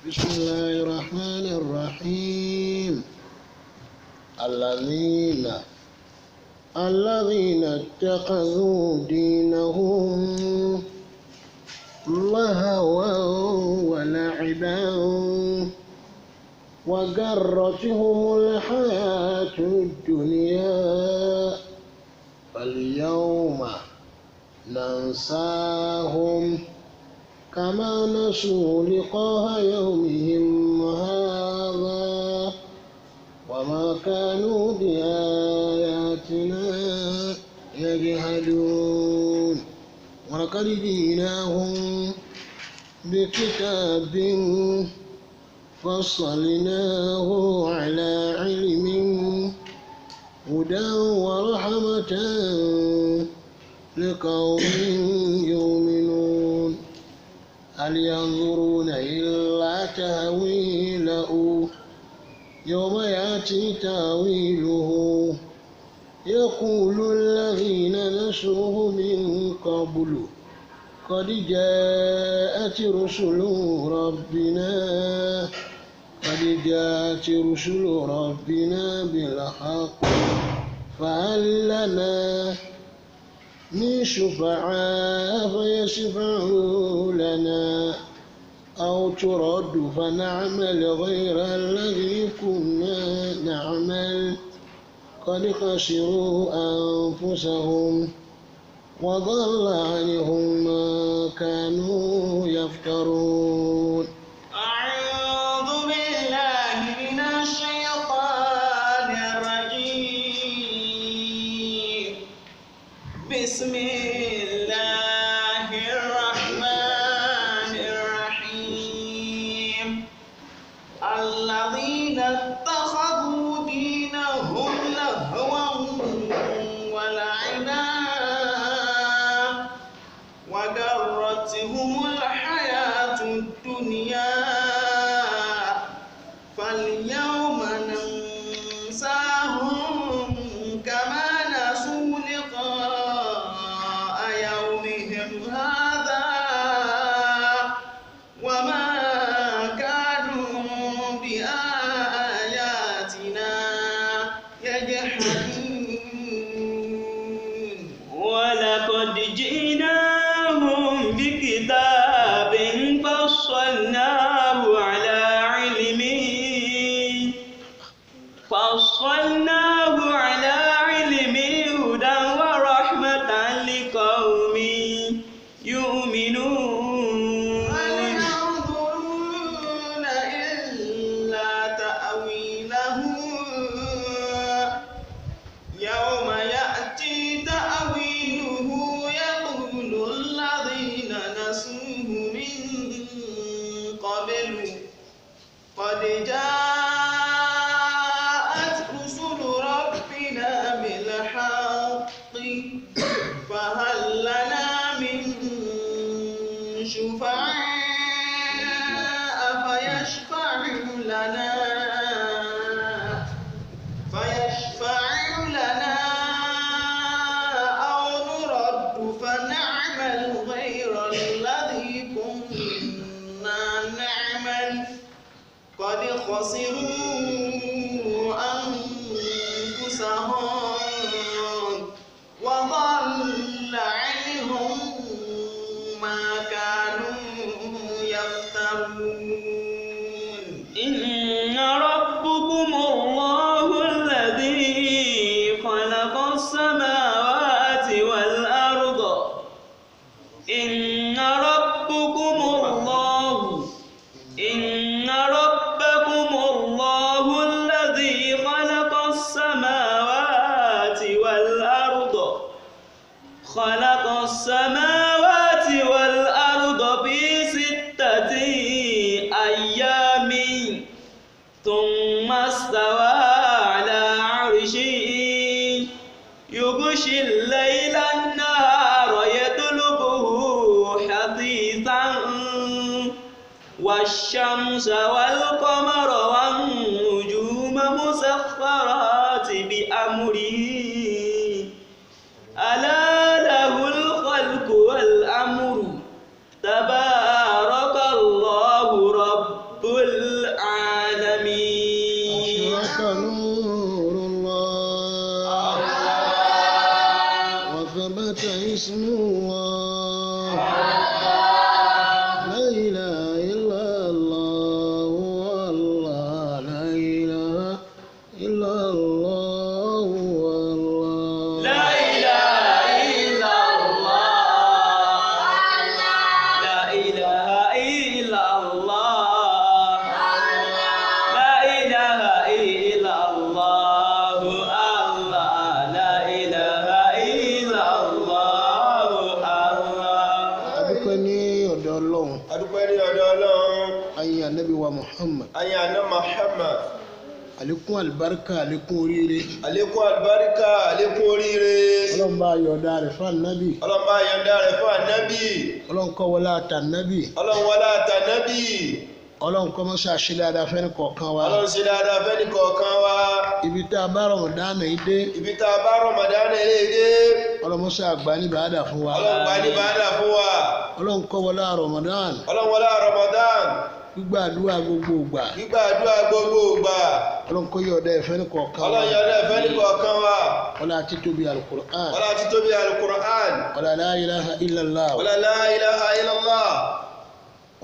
بسم الله الرحمن الرحيم. الذين اتخذوا دينهم لهوا ولعبا وغرتهم الحياة الدنيا فاليوم ننساهم كما نسوا لقاء يومهم هذا وما كانوا بآياتنا يجحدون. ولقد جئناهم بكتاب فصلناه على علم هدى ورحمة لقوم يؤمنون. هل ينظرون إلا تأويله يوم يأتي تأويله يقول الذين نسوه من قبل قد جاءت رسل ربنا بالحق فهل لنا من شفعاء فيشفعوا لنا أو ترد فنعمل غير الذي كنا نعمل. قد خسروا أنفسهم وضل عنهم ما كانوا يفترون. أعوذ بالله من الشيطان الرجيم. بسم الله الرحمن الرحيم. الذين اتخذوا دينهم لهوا ولعبا وغرتهم الحياة الدنيا فاليوم ننساهم كما نسوا لقاء يومهم هذا وما كانوا بآياتنا يجحدون. ولقد جئناهم بكتاب فصلناه على علم هدى ورحمة لقوم يؤمنون. هل ينظرون إلا تأويله يوم يأتي تأويله يقول الذين نسوه من قبل قد جاءت رسل ربنا بالحق فهل لنا من شفعاء فيشفعوا لنا أو نرد فنعمل غير الذي كنا نعمل. قد خسروا أنفسهم وضل عنهم ما كانوا يفترون. إن ربكم الله الذي خلق السماوات والأرض. إن ربكم الله الذي خلق السماوات والأرض في 6 أيام ثم استوى على عرشه يغشي الليل النهار يطلبه حثيثا والشمس والقمر والنجوم مسخرات بأمره ألا له الخلق والأمر تبارك الله رب Ọlọ́run. Adúpẹ́ ní ọ̀dọ̀ Ọlọ́run. Ayé Ànábì wa Muhammad. Ayé àná Muhammad. Àlékún àlùbáríkà, àlékún oríire. Àlékún àlùbáríkà, àlékún oríire. Ọlọ́run bá yọ̀ǹda rẹ̀ fún Ànábì. Ọlọ́run bá yọ̀ǹda rẹ̀ fún Ànábì. Ọlọ́run kó wọlé àtànábì. Ọlọ́run wọlé àtànábì. Ọlọ́run kó mọ́ṣá ṣe dáadáa fẹ́ni kọ̀ọ̀kan wa. Ọlọ́run ṣe dáadáa fẹ́ni kọ̀ọ̀kan wa. Ibi tá a bá Ramadan yìí dé. Ibi tá a bá Ramadan yìí dé. Ọlọ́run mọ́ṣá gbà ní bàádà fún wa. Ọlọ́run gbà ní bàádà fún wa. Ọlọ́run kó wọlé Ramadan. Ọlọ́run wọlé Ramadan. Gbígbà àdúrà gbogbo ìgbà. Gbígbà àdúrà gbogbo ìgbà. Ọlọ́run kó yọ̀ǹda ẹ̀ fẹ́ni kọ̀ọ̀kan wa. Ọlọ́run yọ̀ǹda ẹ̀ fẹ́ni kọ̀ọ̀kan wa. Ọlá títóbi Al-Qur'an. Ọlá títóbi Al-Qur'an. Ọlá la ilaha illallah. Ọlá la ilaha illallah.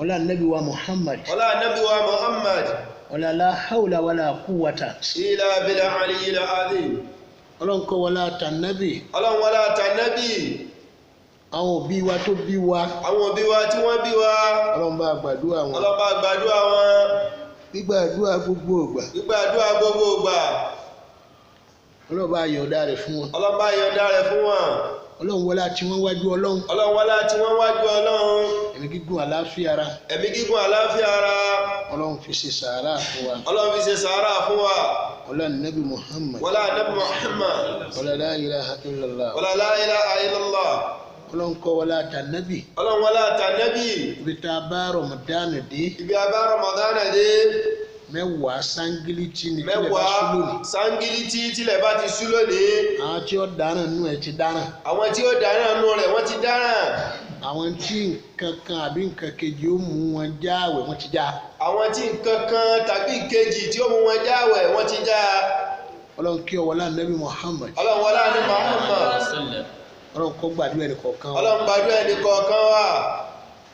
Ọlá Ànábì wa Muhammad. Ọlá Ànábì wa Muhammad. Ọlá la hawla wala quwwata. Illa bil aliyyil azim. Ọlọ́run kó wọlé àtànábì. Ọlọ́run wọlé àtànábì. Àwọn òbí wa tó bí wa. Àwọn òbí wa tí wọ́n bí wa. Ọlọ́run bá gbàdúrà wọn. Ọlọ́run bá gbàdúrà wọn. Gbígbà àdúrà gbogbo ìgbà. Gbígbà àdúrà gbogbo ìgbà. Ọlọ́run bá yọ̀ǹda rẹ̀ fún wọn. Ọlọ́run bá yọ̀ǹda rẹ̀ fún wọn. Ọlọ́run wọlé àti wọ́n wájú Ọlọ́run. Ọlọ́run wọlé àti wọ́n wájú Ọlọ́run. Ẹ̀mí gígùn àlàáfíà ara. Ẹ̀mí gígùn àlàáfíà ara. Ọlọ́run fi ṣe sàárà fún wa. Ọlọ́run fi ṣe sàárà fún wa. Ọlọ́run Nábì Muhammad. Wọlé Ànábì Muhammad. Wọlé la ilaha illallah. Wọlé la ilaha illallah. Ọlọ́run kọ́ wọlé àtànábì. Ọlọ́run wọlé àtànábì. Ibi tá a bá Ramadan dé. Ibi a bá Ramadan dé. Mẹ́wàá sangiliti ni tílẹ̀ bá ṣú lónìí. Mẹ́wàá sangiliti tílẹ̀ bá ti ṣú lónìí. Àwọn tí ó dáràn nú ẹ̀ ti dáràn. Àwọn tí ó dáràn nú rẹ̀ wọ́n ti dáràn. Àwọn tí nǹkan kan àbí nǹkan kejì ó mú wọn jáwẹ̀ wọ́n ti já. Àwọn tí nǹkan kan tàbí kejì tí ó mú wọn jáwẹ̀ wọ́n ti já. Ọlọ́run kí ọ wọlé Ànábì Muhammad. Ọlọ́run wọlé Ànábì Muhammad. Ọlọ́run kó gbàdúrà ẹnì kọ̀ọ̀kan wa. Ọlọ́run gbàdúrà ẹnì kọ̀ọ̀kan wa.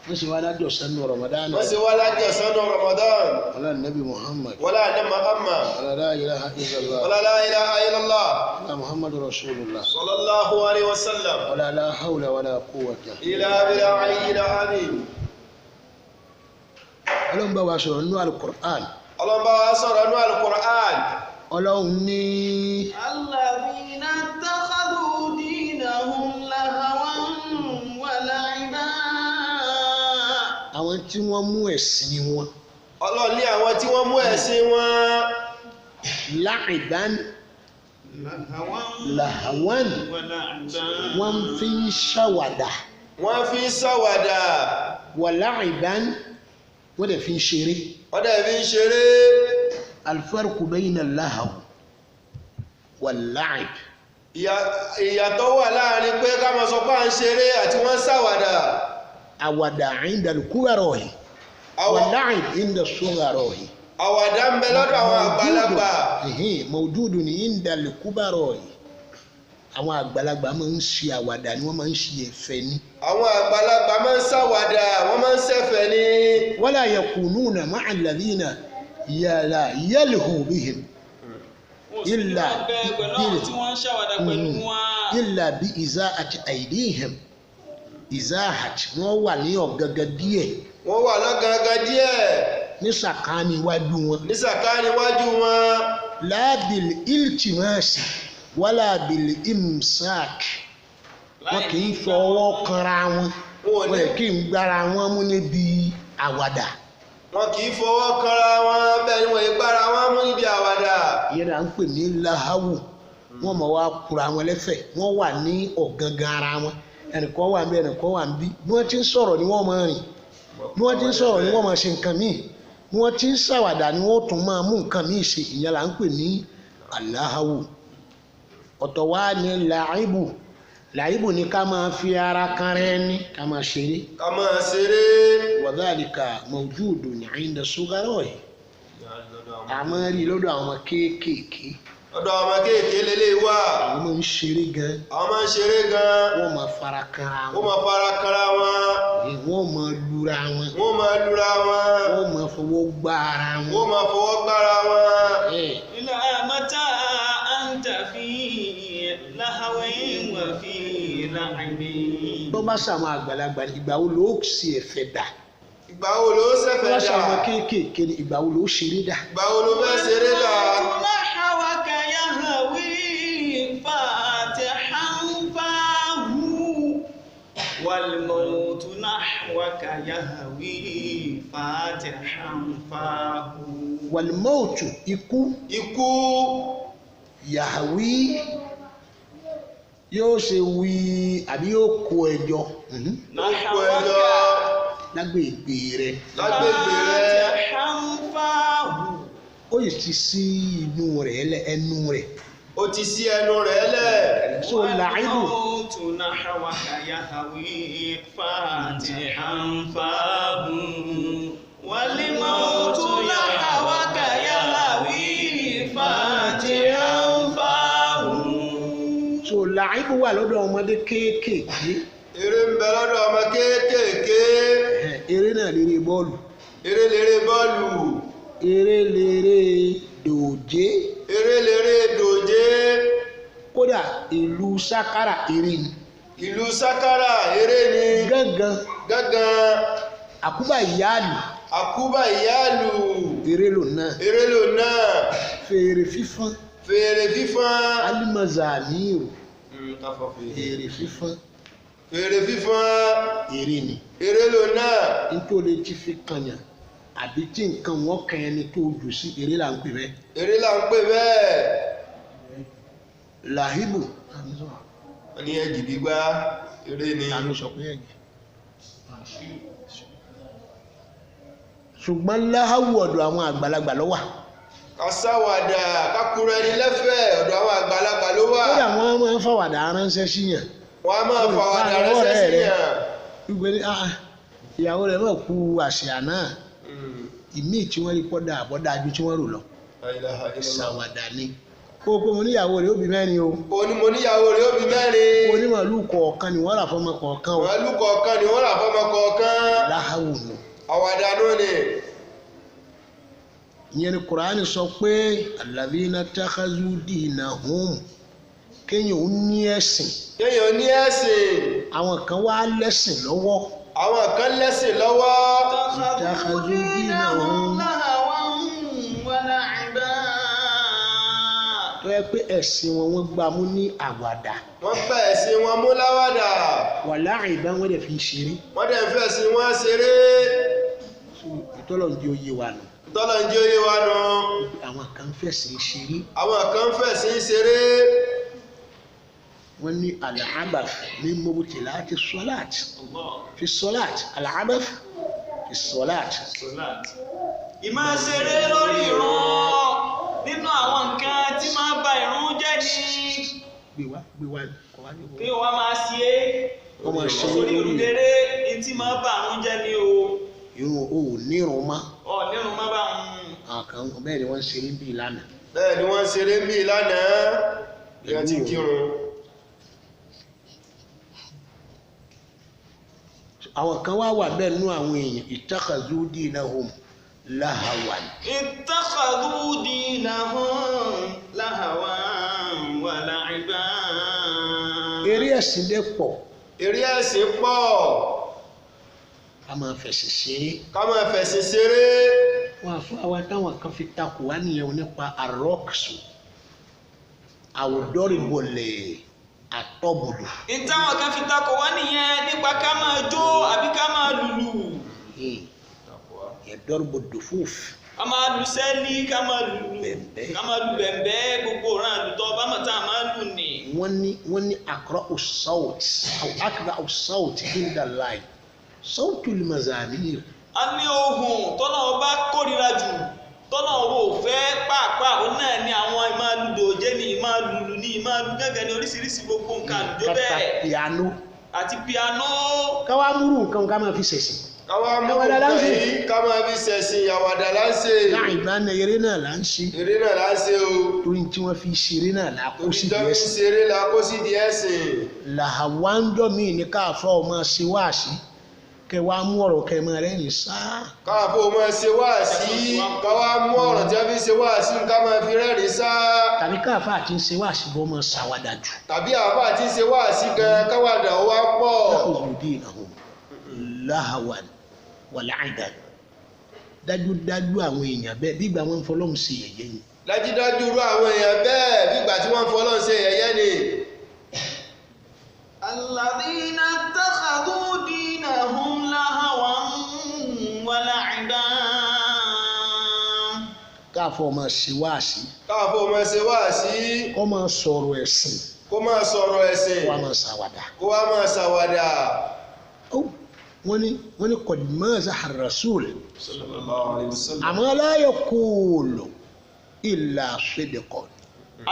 Wọ́n sì wá lájọ sánú Ramadan. Wọ́n sì wá lájọ sánú Ramadan. Wọlé Ànábì Muhammad. Wọlé Ànábì Muhammad. Wọlé la ilaha illallah. Wọlé la ilaha illallah. Wọlé Muhammadu Rasulullah. Sallallahu alayhi wa sallam. Wọlé la hawla wala quwwata. Illa billahi aliyyil azim. Ọlọ́run bá wa sọ̀rọ̀ nínú Al-Qur'an. Ọlọ́run bá wa sọ̀rọ̀ nínú Al-Qur'an. Ọlọ́run ní. Alladhina ittakhadhu dinahum lahawan wa la'iban. Àwọn tí wọ́n mú ẹ̀sìn wọn. Ọlọ́run ní àwọn tí wọ́n mú ẹ̀sìn wọn. La'iban. Lahawan. Wọ́n fi ń ṣàwàdà. Wọ́n fi ń ṣàwàdà. Wa la'iban. Wọ́n dẹ̀ fi ń ṣeré. Wọ́n dẹ̀ fi ń ṣeré. Al-farqu bayna al-lahw wal-la'ib. Ìyàtọ̀ wà láàrin pé ká máa sọ pé à ń ṣeré àti wọ́n ń ṣàwàdà. Àwàdà 'inda al-kubara'i wal-la'ib 'inda as-sughara'i. Àwàdà ń bẹ lọ́dọ̀ àwọn àgbàlagbà. Mawjudun 'inda al-kubara'i. Àwọn àgbàlagbà máa ń ṣe àwàdà ni wọ́n máa ń ṣe ẹ̀fẹ̀ ni. Àwọn àgbàlagbà máa ń ṣàwàdà, wọ́n máa ń ṣẹ̀fẹ̀ ni. Wala yakununa ma'a alladhina yalhu bihim. Illa bí izahati aydihim. Izahati wọ́n wà ní ọ̀gangan díẹ̀. Wọ́n wà lọ́gangan díẹ̀. Ní sàkáání iwájú wọn. Ní sàkáání iwájú wọn. La bil iltimasi wala bil imsak. Wọn kì í fọwọ́ kanra wọn. Wọn kì í gbára wọn mú níbi àwàdà. Wọn kì í fọwọ́ kanra wọn, bẹ́ẹ̀ ni wọ́n yìí gbára wọn mú níbi àwàdà. Ìyẹn là ń pè ní lahawu. Wọ́n mọ̀ wá kura wọn lẹ́fẹ̀ẹ́. Wọ́n wà ní ọ̀gangan ara wọn. Ẹnìkan wà níbí, ẹnìkan wà níbí. Bí wọ́n ti ń sọ̀rọ̀ ni wọ́n máa rìn. Bí wọ́n ti ń sọ̀rọ̀ ni wọ́n máa ṣe nǹkan míì. Bí wọ́n ti ń ṣàwàdà ni wọ́n tún máa mú nǹkan míì ṣe. Ìyẹn là ń pè ní alahawu. Ọ̀tọ̀ wá ní làíbù. Làíbù ni ká máa fi ara kan rẹ ní ká máa ṣeré. Ká máa ṣeré. Wàdálìkà mawjudun 'inda sughara'i. A máa rí lọ́dọ̀ àwọn kéékèèké. Lọ́dọ̀ àwọn kéékèèké lélẹ̀ wà. Àwọn máa ń ṣeré gan. Àwọn máa ń ṣeré gan. Wọ́n máa fara kanra wọn. Wọ́n máa fara kanra wọn. Wọ́n máa lura wọn. Wọ́n máa lura wọn. Wọ́n máa fọwọ́ gbá ara wọn. Wọ́n máa fọwọ́ gbára wọn. Ila mata anta fi lahawin wa fi la'ibin. Tó bá sàwọn àgbàlagbà ìgbà wo ló ṣe ẹ̀fẹ̀ dà? Ìgbà wo ló ṣẹ̀fẹ̀ dà? Tó bá sàwọn kéékèèké ni ìgbà wo ló ṣeré dà? Ìgbà wo ló fẹ́ ṣeré dà? Lahawaka yahwi fatihan fahu wal mawtu nahwaka. نحوك يهوي فاتحا فاه. Wàlímọ́ọ̀tù ikú. Ikú. Yàwí yóò ṣe wí àbí yóò kó ẹjọ́. Kó ẹjọ́. Lágbègbè rẹ. Lágbègbè rẹ. فاتحا فاه. Ó yìí ti sí inú rẹ̀ lẹ ẹnu rẹ̀. Ó ti sí ẹnu rẹ̀ lẹ̀. So làíbù. والموت نحوك يهوي فاتحا فاه. والموت نحوك يهوي فاتحا فاه. So làíbù wà lọ́dọ̀ ọmọdé kéékèèké. Eré ń bẹ lọ́dọ̀ ọmọ kéékèèké. Eré náà léré bọ́ọ̀lù. Eré léré bọ́ọ̀lù. Eré léré dòjé. Eré léré dòjé. Kódà ìlú sákárà eré ni. Ìlú sákárà eré ni. Gángan. Gángan. Àkúbà ìyáàlù. Àkúbà ìyáàlù. Eré lò náà. Eré lò náà. Fèrè fífọ́n. Fèrè fífọ́n. Alimọ̀zàmíìrù. Fèrè fífọ́n. Fèrè fífọ́n. Eré ni. Eré lò náà. Nítorí tí fi kànyàn àbí tí nǹkan wọn kàn ẹni tó jù sí eré là ń pè bẹ́ẹ̀. Eré là ń pè bẹ́ẹ̀. Làhíbù. Wọ́n ní ẹ̀jì gbígbá eré ni. Ta ló sọ pé ẹ̀jì? Ṣùgbọ́n láhàwù ọ̀dọ̀ àwọn àgbàlagbà ló wà. Ká ṣàwàdà ká kúrò ẹni lẹ́fẹ̀ẹ́ ọ̀dọ̀ àwọn àgbàlagbà ló wà. Kódà wọ́n máa ń fàwàdà ránṣẹ́ síyàn. Wọ́n á máa fàwàdà ránṣẹ́ síyàn. Wípé ní ìyàwó rẹ̀ náà kú àṣìá náà. Ìmíì tí wọ́n rí pọ́dà àbọ̀dá ju tí wọ́n rò lọ. Ṣàwàdà ni. Kó o pé mo níyàwó rẹ̀ ó bí mẹ́rin o. O ní mo níyàwó rẹ̀ ó bí mẹ́rin. O ní màálù kọ̀ọ̀kan ni wọ́n rà fọ́mọ kọ̀ọ̀kan o. Màálù kọ̀ọ̀kan ni wọ́n rà fọ́mọ kọ̀ọ̀kan. Láhàwù nù. Àwàdà nù ni. Ìyẹn ni Kùránì sọ pé alladhina takhazu dinahum, kéèyàn ó ní ẹ̀sìn. Kéèyàn ó ní ẹ̀sìn. Àwọn kan wá lẹ́sìn lọ́wọ́. Àwọn kan lẹ́sìn lọ́wọ́. Takhazu dinahum lahawan wa la'iba. Tó yẹ pé ẹ̀sìn wọn wọ́n gbà mú ní àwàdà. Wọ́n gbà ẹ̀sìn wọn mú láwàdà. Wa la'iba wọ́n dẹ̀ fi ń ṣeré. Wọ́n dẹ̀ fi ẹ̀sìn wọn ṣeré. Ìtọ́lọ̀ ń di oyè wa nù. Tọ́lọ̀ ń jẹ́ oyé wa nù. Àwọn kan fẹ̀sìn ṣeré. Àwọn kan fẹ̀sìn ṣeré. Wọ́n ní al-abath ní mubtilati salat. Fi salat al-abath fi salat. Ìmọ̀ ṣeré lórí ìrun nínú àwọn nǹkan tí máa ń ba ìrun jẹ́ ni. Gbé wá gbé wá kọ́ wá ní Kí wọ́n máa ṣe é. Wọ́n máa ṣeré Sórí lórí ìrun eré ní tí máa ń ba ìrun jẹ́ ni o. Irun o ò nírun mọ́. Ọ̀ nírun má bá wọn. Àwọn kan bẹ́ẹ̀ ni wọ́n ń ṣeré bíi lánàá. Bẹ́ẹ̀ ni wọ́n ń ṣeré bíi lánàá. Bí wọ́n ti kírun. Àwọn kan wá wà bẹ́ẹ̀ nú àwọn èèyàn ittakhadhu dinahum lahawan. Ittakhadhu dinahum lahawan wa la'iban. Eré ẹ̀sìn dẹ̀ pọ̀. Eré ẹ̀sìn pọ̀. Ká máa fẹ̀sìn ṣeré. Ká máa fẹ̀sìn ṣeré. Wọ́n á fún àwa táwọn kan fi takò wá nìyẹn nípa àrọ́ọ̀kṣù àwòdọ́rìbọ̀lẹ̀ àtọ́bùdù. Ìtàwọn kan fi takò wá nìyẹn nípa ká máa jó àbí ká máa lùlù. Ẹ̀dọ́rìbọ̀dù fúùfù. Ká máa lu sẹ́lí, ká máa lùlù. Bẹ̀m̀bẹ́. Ká máa lu bẹ̀m̀bẹ́, gbogbo òran àlùtọ́ bá mọ̀ tá a máa lù ní. Wọ́n ní aqra'u sawt aw akra'u sawt inda Allah sawtul mazamir. A ní ohun tọ́nà ọba kórìíra jù tọ́nà ọba ò fẹ́ pàápàá òun náà ni àwọn ìmáa lu dòjé ni ìmáa lùlù ni ìmáa lu gángan ni oríṣiríṣi gbogbo nǹkan àlùjọ Kàtà bẹ́ẹ̀ piano. àti piano. Káwá múrù nǹkan ká máa fi ṣẹ̀sìn. Káwá mú Àwàdà là ń nǹkan ṣe. yìí ká máa fi ṣẹ̀sìn àwàdà là ń ṣe. Láì bá ní eré náà là ń ṣe. Eré náà là ń ṣe o. Torí tí wọ́n fi ṣeré náà là kó Torí sí tó di fi ẹ̀sìn. ṣeré la kó sí di ẹ̀sìn. Làwáńjọ́ míì ní káàfọ́ ọmọ ṣe wáàsí kẹ wá mú ọ̀rọ̀ kẹ mọ rẹ́ ní sáà. Káàfó máa ṣe wáàsí káwá mú ọ̀rọ̀ tí wọ́n fi ṣe wáàsí ká máa fi rẹ́rìn-ín sá. Tàbí káàfọ́ àti ń ṣe wáàsí bọ́ máa ṣàwádà jù. Tàbí àbá àti ṣe wáàsí gan káwàdà ó wá pọ̀. Láhùn dinahum lahawan wa la'iban. Dájúdájú àwọn èèyàn bẹ́ẹ̀ bí ìgbà wọn ń fọlọ́hún sí yẹ̀yẹ́ ni. Dájúdájú irú àwọn èèyàn bẹ́ẹ̀ bí ìgbà tí wọ́n ń fọlọ́run ṣe yẹ̀yẹ́ ni. Alladhina ittakhadhu dinahum lahawan. Káfọ́ máa ṣe wáàsí. Káfọ́ máa ṣe wáàsí. Kó máa sọ̀rọ̀ ẹ̀sìn. Kó máa sọ̀rọ̀ ẹ̀sìn. Kó wá máa ṣàwàdà. Kó wá máa ṣàwàdà. Wọ́n ní qad mazaha ar-rasul. Àmọ́ la yaqulu illa sidqan.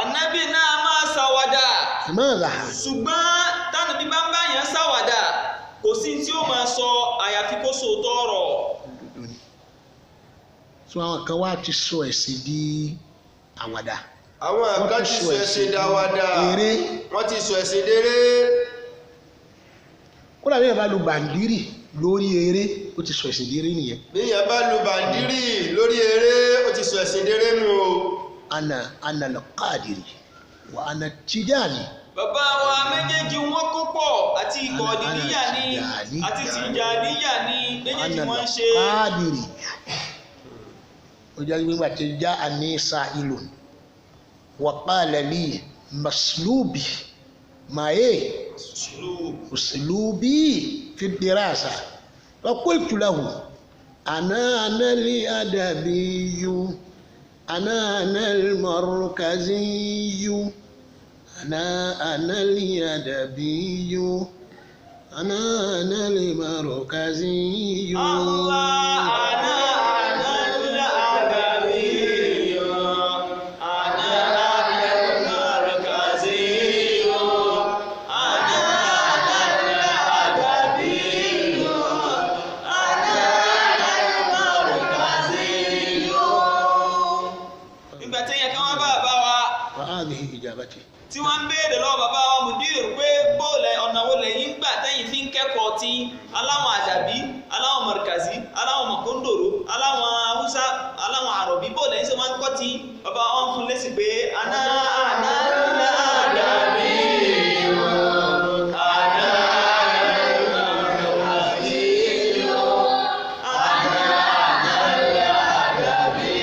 Ànábì náà máa ṣàwàdà. Mazaha. Ṣùgbọ́n tánàbí bá ń bá yẹn ṣàwàdà kò sí tí ó máa sọ àyàfi kó sòótọ́ ọ̀rọ̀. So àwọn kan wá ti sọ ẹ̀sìn di àwàdà. Àwọn kan ti sọ ẹ̀sìn dàwàdà. Eré. Wọ́n ti sọ ẹ̀sìn déré. Kódà bí yẹn bá lu bàndírì lórí eré ó ti sọ ẹ̀sìn déré nìyẹn. Bí yẹn bá lu bàndírì lórí eré ó ti sọ ẹ̀sìn déré nù o. Ana ana al-Qadiri wa ana Tijani. Bàbá wa méjèèjì wọn kó pọ̀ àti Kọ̀dìríyà ni àti Tìjàníyà ni méjèèjì wọn ń ṣe. Qadiri. Ó jẹ́ nígbà tí já àní sa'ilun wa qala li maslubi màáyé uslubi fi dirasa wa qultu lahu ana ana al-adabiyyu ana ana al-markaziyyu ana ana al-adabiyyu ana ana al-markaziyyu. Allah ana ana al-adabiyyu ana ana al-markaziyyu ana ana al-adabiyyu ana ana al-markaziyyu. Nígbà tí yẹn kí wọ́n bá bá wa. Wa hadhihi ijabati. Tí wọ́n ń béèrè lọ́wọ́ bàbá wa mùdírù pé bóòlẹ̀ ọ̀nà wo lẹ́yìn gbà tẹ́yìn fi ń kẹ́kọ̀ọ́ tí aláwọn àdàbí aláwọn mọ̀rìkàzí aláwọn mọ̀kóńdòrò aláwọn haúsá aláwọn àrọ̀bí bóòlẹ̀ yìí ṣe máa ń kọ́ tí bàbá wọn fún lésì pé aná aná ńlá àdàbí aná mọ̀rìkàzí aná aná ńlá àdàbí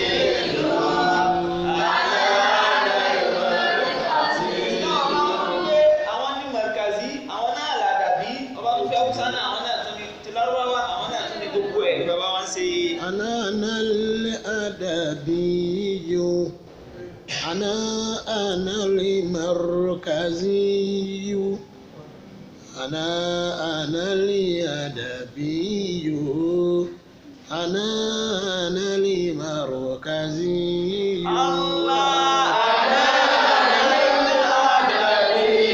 àwọn ní mọ̀rìkàzí àwọn náà làdàbí ọba tó fi haúsá náà àwọn náà tún ní ti lárúbáwá àwọn náà tún ní gbogbo ẹ̀ ní bàbá wọn ṣe. أنا أنا الأدبي أنا أنا المركزي أنا أنا الأدبي أنا أنا المركزي. Allah أنا الأدبي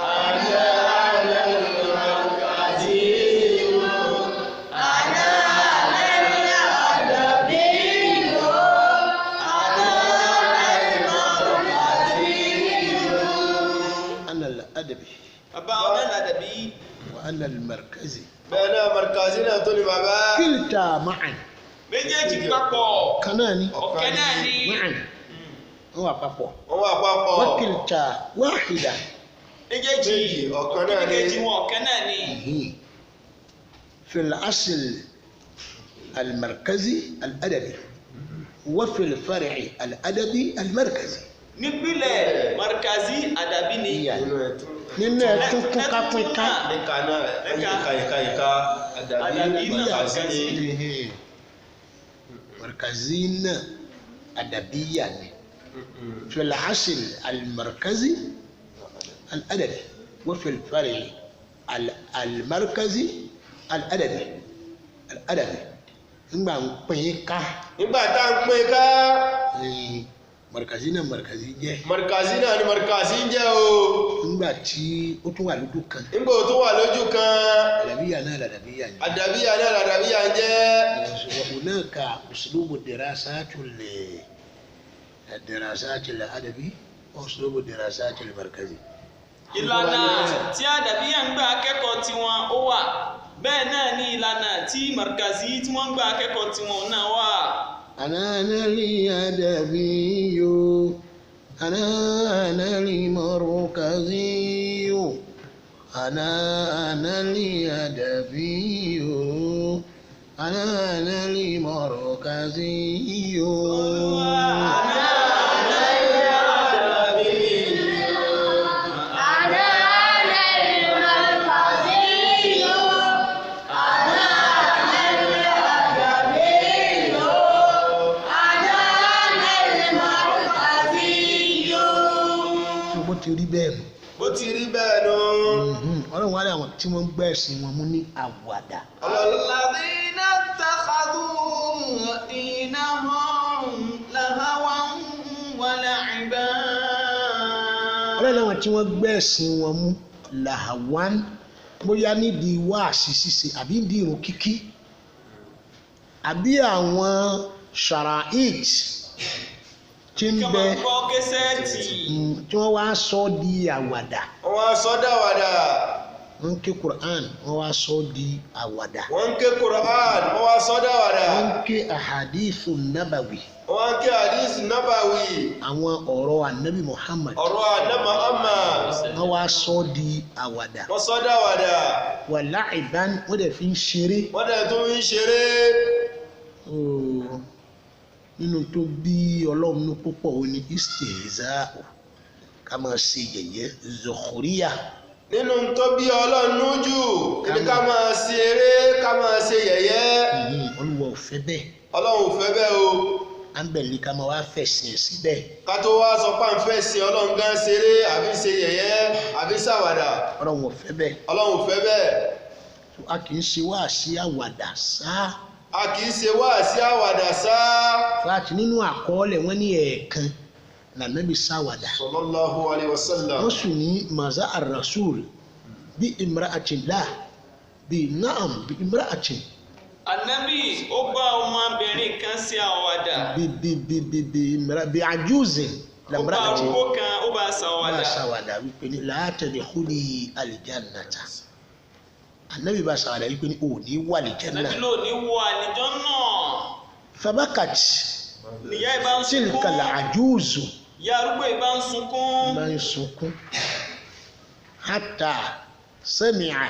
أنا أنا المركزي أنا أنا الأدبي أنا المركزي. أنا الأدبي Bàbá wa náà làdàbí. وأنا المركزي Bẹ́ẹ̀ náà markazi náà tó ni bàbá. كلتا معا Méjèèjì papọ̀. كناني Ọ̀kẹ́ náà ni. معا هو papọ̀ Wọ́n wà papọ̀. وكلتا واحدة. Méjèèjì Ọ̀kan náà ni. méjèèjì wọn ọ̀kẹ́ náà ni. في الأصل المركزي الأدبي وفي الفرع الأدبي المركزي. Nípìnlẹ̀ markazi àdàbí ni. Nínú ẹ̀tún. Nínú ẹ̀tún tún ká pín ká. Níka náà ìka ìka ìka àdàbí Àdàbí náà markazi ni. مركزي náà أدبية ni. في الأصل المركزي الأدبي وفي الفرع المركزي الأدبي الأدبي. Nígbà ń pín ká. Nígbà tá à ń pín ká. Markazi náà markazi jẹ́. Markazi náà ni markazi ń jẹ́ o. Nígbà tí ó tún wà lójú kan. Nígbà tó wà lójú kan. Àdàbíyà náà làdàbíyà ń jẹ́. Àdàbíyà náà làdàbíyà ń jẹ́. وهناك أسلوب الدراسات الدراسات الأدبي وأسلوب الدراسات المركزي. Ìlànà tí àdàbíyà ń gbà akẹ́kọ̀ọ́ tiwọn ó wà bẹ́ẹ̀ náà ni ìlànà tí markazi tí wọ́n ń gbà akẹ́kọ̀ọ́ tiwọn náà wà. أنا أنا الأدبي أنا أنا المركزي أنا أنا الأدبي أنا أنا المركزي. أنا أنا الأدبي أنا أنا المركزي أنا أنا الأدبي أنا Bó ti rí bẹ́ẹ̀ nù. Ọlọ́run wá rí àwọn tí wọ́n ń gbẹ́ ẹ̀sìn wọn mú ní àwàdà. Alladhina ittakhadhu dinahum lahawan wa la'iban. Ọlọ́run láwọn tí wọ́n gbẹ́ ẹ̀sìn wọn mú làwọn bóyá nídìí wáàsí ṣíṣe àbí nídìí irun kíkí àbí àwọn ṣàràìt tí ń Kí bẹ wọ́n gbọ́ késẹ́ẹ̀tì. tí wọ́n wá sọ di àwàdà. Wọ́n á sọ dáwàdà. Wọ́n ń ké Quran, wọ́n wá sọ di àwàdà. Wọ́n ń ké Quran, wọ́n wá sọ dáwàdà. Wọ́n ń ké ahadithu nabawi, Wọ́n ń ké hadith nabawi, àwọn ọ̀rọ̀ anabi Muhammad, ọ̀rọ̀ àná Muhammad, wọ́n wá sọ di àwàdà. Wọ́n sọ dáwàdà. Wà láìbán, wọ́n dẹ̀ fi ń ṣeré. Wọ́n dẹ̀ tún ń ṣeré. Ooo, nínú tó bí ọlọ́run ní púpọ̀ ó ní istihza'u, ká máa ṣe yẹ̀yẹ́ zukhriya. Nínú tó bí ọlọ́run jù ní ká máa ṣe eré, ká máa ṣe yẹ̀yẹ́. Olúwa ò fẹ́ bẹ́ẹ̀. Ọlọ́run ò fẹ́ bẹ́ẹ̀ o. À ń bẹ̀rẹ̀ ní ká máa wá fẹ̀sìn ẹ̀ síbẹ̀. Ká tó wá sọ pé à ń fẹ́ ṣe ọlọ́run gan ṣeré àbí ṣe yẹ̀yẹ́ àbí ṣàwàdà. Ọlọ́run ò fẹ́ bẹ́ẹ̀. Ọlọ́run ò fẹ́ bẹ́ẹ̀. A kì í ṣe wáàsí àwàdà sáá. A kì í ṣe wáàsí àwàdà sáá. Fàtí nínú àkọọ́lẹ̀ wọ́n ní ẹ̀ẹ̀kan lànàbí sáwàdà. Sallallahu alayhi wa sallam. Wọ́n sì ní maza ar-rasul bí imra'atin la bí na'am bí imra'atin. Ànábì ó bá ọmọbìnrin kan ṣe àwàdà. Bí bí bí bí bí imra bí ajuzin Ó bá lamra'atin. arúgbó kan ó bá Bá ṣàwàdà. sáwàdà wípé ní la tadkhuli al-jannata. Ànábì bá sáwàdà wípé ní òní wà al-janna. Ànábì ló ní wọ àlìjánnà. Fabakat Ìyá ìbá ń tilka sunkún. al-ajuzu. Ìyá arúgbó ìbá ń sunkún. Bá ń sunkún hatta sami'a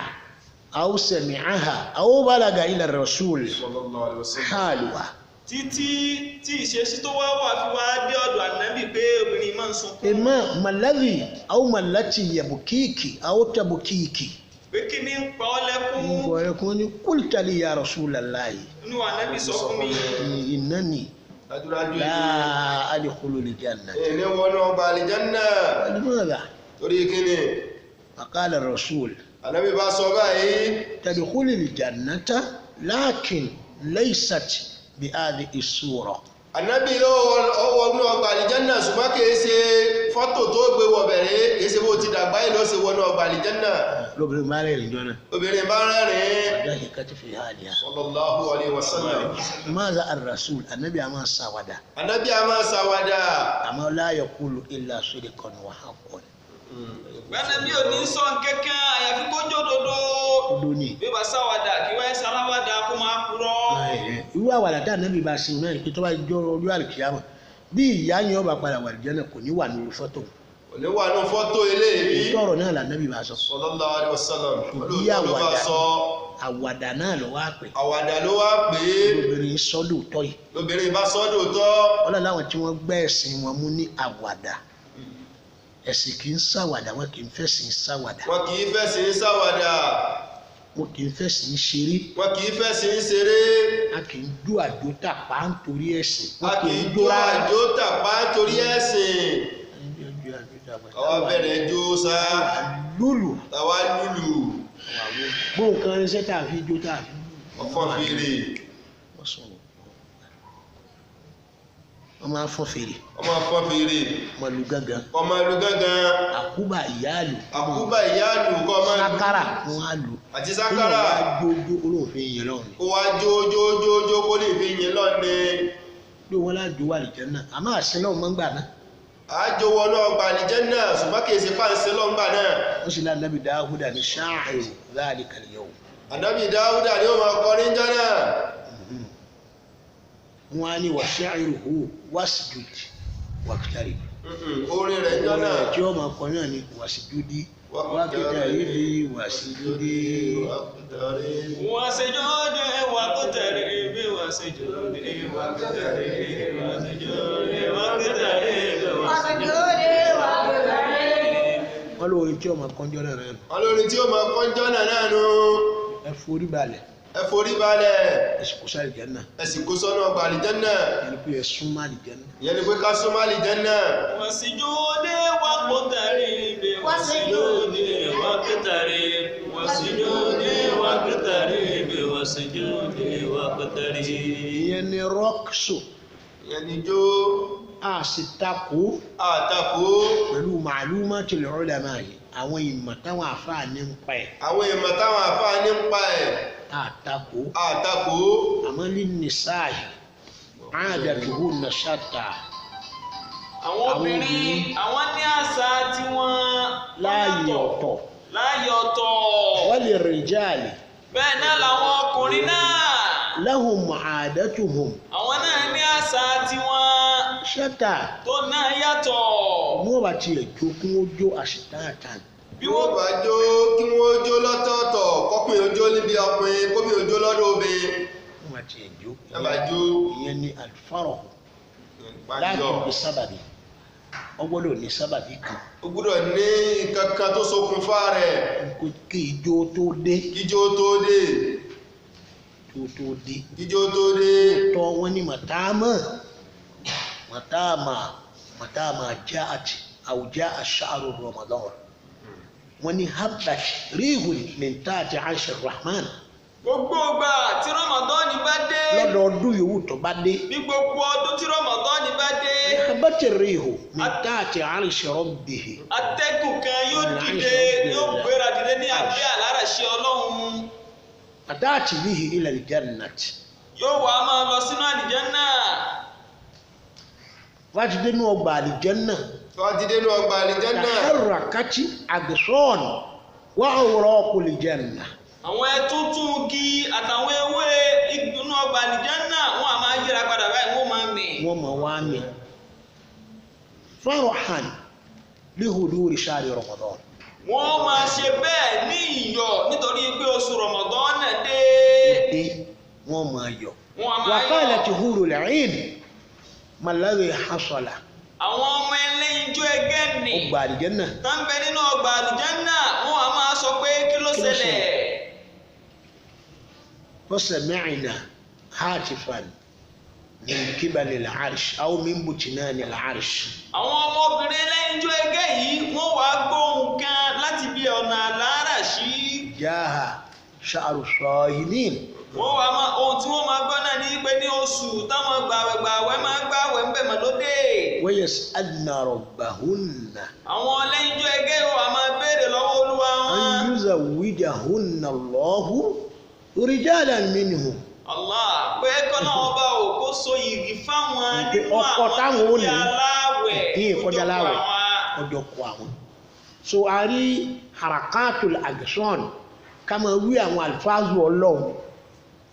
aw sami'aha aw balaga ila rasul Sallallahu alayhi wa sallam. haluwa. Títí tí ìṣesí tó wá wà fi wá dé ọ̀dọ̀ Ànábì pé obìnrin máa ń sunkún. Imma malladhi aw mallati yabkiki aw tabkiki. Pé kí ni ń pa ọ́ lẹ́kún? Nǹkan ní qulta li ya rasulallahi Inú Ànábì sọ fún mi. innani Dájúdájú la adkhulu al-jannata. èmi wọnú ọgbà àlìjánná. Limadha? Torí kíni? Faqala rasul Ànábì bá sọ báyìí. tadkhulu al-jannata lakin laysat bi hadhihi as-sura. Ànábì ló wọnú ọgbà àlìjánná ṣùgbọ́n kìí ṣe fọ́tò tó gbé wọ bẹ̀rẹ̀ kìí ṣe bó ti dàgbà yìí ló ṣe wọnú ọgbà àlìjánná. Lóbìnrin bá rẹ̀ rìn jọ náà. Obìnrin bá rẹ́rìn-ín. ضحكت في حالها. Sallallahu alayhi wa sallam. ماذا الرسول النبي أما سودا Ànábì a máa ṣàwàdà. أما لا يقول إلا صدقا وحقا. Ànábì ò ní sọ nǹkankan àyàfi kó jódodo. Lónìí. Bí ó bá ṣàwàdà kí wọ́n ṣaláwàdà kó máa purọ́. Irú àwàdà tá ànábì bá ṣe náà ni pé tó bá jọ ọjọ́ àlùkìyámà bí ìyá yẹn ọba padà wà lìjẹ́ náà kò ní wà nínú fọ́tò. Kò ní wà nù fọ́tò eléyìí. Òótọ́ ọ̀rọ̀ náà lànábì bá sọ. Sallallahu alayhi wa sallam. Bí Olóòótọ́ ló bá àwàdà sọ. àwàdà náà ló wá pè. Àwàdà ló wá pè é. Obìnrin sọ lóòótọ́ yìí. Lóbìnrin bá sọ́dọ̀ tọ́. Ọlọ́run láwọn tí wọ́n gbẹ́ ẹ̀sìn wọn mú ní àwàdà. Ẹ̀sìn kì í ṣàwàdà, wọn kì í fẹ̀sìn ṣàwàdà. Wọn kì í fẹ̀sìn ṣàwàdà. Wọn kì í fẹ̀sìn ṣeré. Wọn kì í fẹ̀sìn ṣeré. A kì í jó àjò tàpá nítorí ẹ̀sìn. A kì í jó àjò tàpá torí ẹ̀sìn. Àwa bẹ̀rẹ̀ jó sá. Lúlù. Tàwa lùlù. Bó nǹkan irinṣẹ́ tá a fi jó tá a fi lùlù. Ọ̀fọ̀n fèrè. Wọ́n sọ̀rọ̀. Wọ́n máa ń fọ́n fèrè. Wọ́n máa fọ́n fèrè. Wọ́n lu gángan. Kọ́ máa lu gángan. Àkúbà ìyáàlù. Àkúbà ìyáàlù kọ́ máa lu. Sákárà wọ́n á lù. Àti sákárà. Wọ́n á jójó olóòfin yẹn lọ́rùn. Kó wá jó jó jó jó kó lè fi yín lọ́ni. Bí wọ́n lájò wà lìjẹ́ náà, àmọ́ àṣẹ náà máa ń gbà náà. Àjò wọnú ọgbà àlìjẹ́ náà ṣùgbọ́n kì í ṣe fáǹsì lọ́ngbà náà. Wọ́n sì lá Ànábì Dáúdà ní ṣáàìrù dhalika al-yawm. Ànábì Dáúdà ni ó máa kọrin jọ́ náà. Wọ́n á ní wa sha'iruhu wasjud waqtarib. Orin rẹ̀ jọ́ náà. Tí ó máa kọ náà ni wasjudi waqtaribi wasjudi. Wasjudi waqtaribi wasjudi waqtaribi wasjudi waqtaribi wasjudi. Wọ́n lóorin tí ó máa kọjọ́ náà náà. Olórin tí ó máa kọjọ́ náà náà nù. Ẹ forí balẹ̀. Ẹ forí balẹ̀. Ẹ sì kó sí àlìjánnà. Ẹ sì kó sọ́nà ọgbà àlìjánnà. Ìyẹn ni pé ẹ súnmọ́ àlìjánnà. Ìyẹn ni pé ká súnmọ́ àlìjánnà. Wasjudi waqtaribi وسجودي واقترب وسجودي واقترب وسجودي واقترب. Ìyẹn ni rọ́ọ̀sù. Ìyẹn ni jó. A sì takò. Àtakò. Pẹ̀lú ma'lumatil ulama yìí, àwọn ìmọ̀ táwọn àfáà ní ń pa ẹ̀. Àwọn ìmọ̀ táwọn àfáà ní ń pa ẹ̀. Àtakò. Àtakò. Àmọ́ ní nìsáàyì 'adatuhunna shatta. Àwọn obìnrin àwọn ní àṣà tiwọn láàyè ọ̀tọ̀. Láàyè ọ̀tọ̀. Wa lirrijali. Bẹ́ẹ̀ náà làwọn ọkùnrin náà. Lahum 'adatuhum. Àwọn náà ní àṣà tiwọn. Shatta. Tó náà yàtọ̀. Wọ́n bá tiẹ̀ jó kí wọ́n jó àṣetán. Bí wọ́n bá jó kí wọ́n jó lọ́tọ̀ọ̀tọ̀, kọ́kùnrin ó jó níbi ọkùnrin, kóbìnrin ó jó lọ́dọ̀ obìnrin. Wọ́n bá tiẹ̀ jó. Wọ́n bá jó. Ìyẹn ni al-farahu. Láti bí sábàbí. Ó gbọ́dọ̀ ní sábàbí kan. Ó gbọ́dọ̀ ní nǹkan kan tó ṣokùnfà rẹ̀. Kí ijó tó dé. Ijó tó dé. Ijó tó dé. Ijó tó dé. Tọ́ wọn ní màtáàmà. Màtáàmà màtáàmà ja'at aw ja'a sha'ru Ramadan. Wọ́n ní habbat rihun min tahti arshi rahman. Gbogbo ìgbà tí Ramadan bá dé. Lọ́dọọdún yòówù tó bá dé. Ní gbogbo ọdún tí Ramadan bá dé. Habbat rihun min tahti arshi rabbihi. Atẹ́gùn kan yóò dìde yóò gbéra dìde ní abẹ́ àláràṣẹ Ọlọ́run. Fata'ti bihi ila al-jannati. Yóò wá máa lọ sínú àlìjánná. Wá ti dé ní ọgbà àlìjánná. Wá ti dé ní ọgbà àlìjánná. Taharrakati aghsan wa awraqul janna. Àwọn ẹtútù igi àtàwọn ewé inú ọgbà àlìjánná wọn a máa yíra padà báyìí wọ́n máa mì. Wọ́n máa wá mì. Farahan li huduri shahri Ramadan. Wọ́n máa ṣe bẹ́ẹ̀ ní iyọ̀ nítorí pé oṣù Ramadan náà dé. Dé wọ́n máa yọ̀. Wọ́n a máa yọ̀. Wa qalat hurul 'ain ma alladhi hasala. Àwọn ọmọ ẹlẹ́yinjú ẹgẹ́ nì. Ọgbà àlìjánná. Tá ń bẹ nínú ọgbà àlìjánná wọn a máa sọ pé kí ló ṣẹlẹ̀. فسمعنا هاتفا من قبل العرش أو من بطنان العرش. Àwọn ọmọbìnrin ẹlẹ́yinjú ẹgẹ́ yìí wọ́n wàá gbóhùn kan láti bí ọ̀nà àláràṣí. جاء شعر الصائمين. Wọ́n wàá máa ohun tí wọ́n máa gbọ́ náà ní pé ní oṣù táwọn gbàwẹ̀gbàwẹ̀ máa gbàwẹ̀ ń bẹ̀ mọ́ lóde. ويسألن ربهن. Àwọn ẹlẹ́yinjú ẹgẹ́ wàá máa béèrè lọ́wọ́ Olúwa wọn. أن يزوجهن الله رجالا منهم. Allah pé kọ́nà ọba ò kó so yìgì fáwọn nínú ọkọ àwọn táwọn ò ní aláwẹ̀ ní ìkọjá láwẹ̀ ọjọ́ kọ àwọn. So a rí harakatul agson ká máa wí àwọn alifáàzù Ọlọ́run,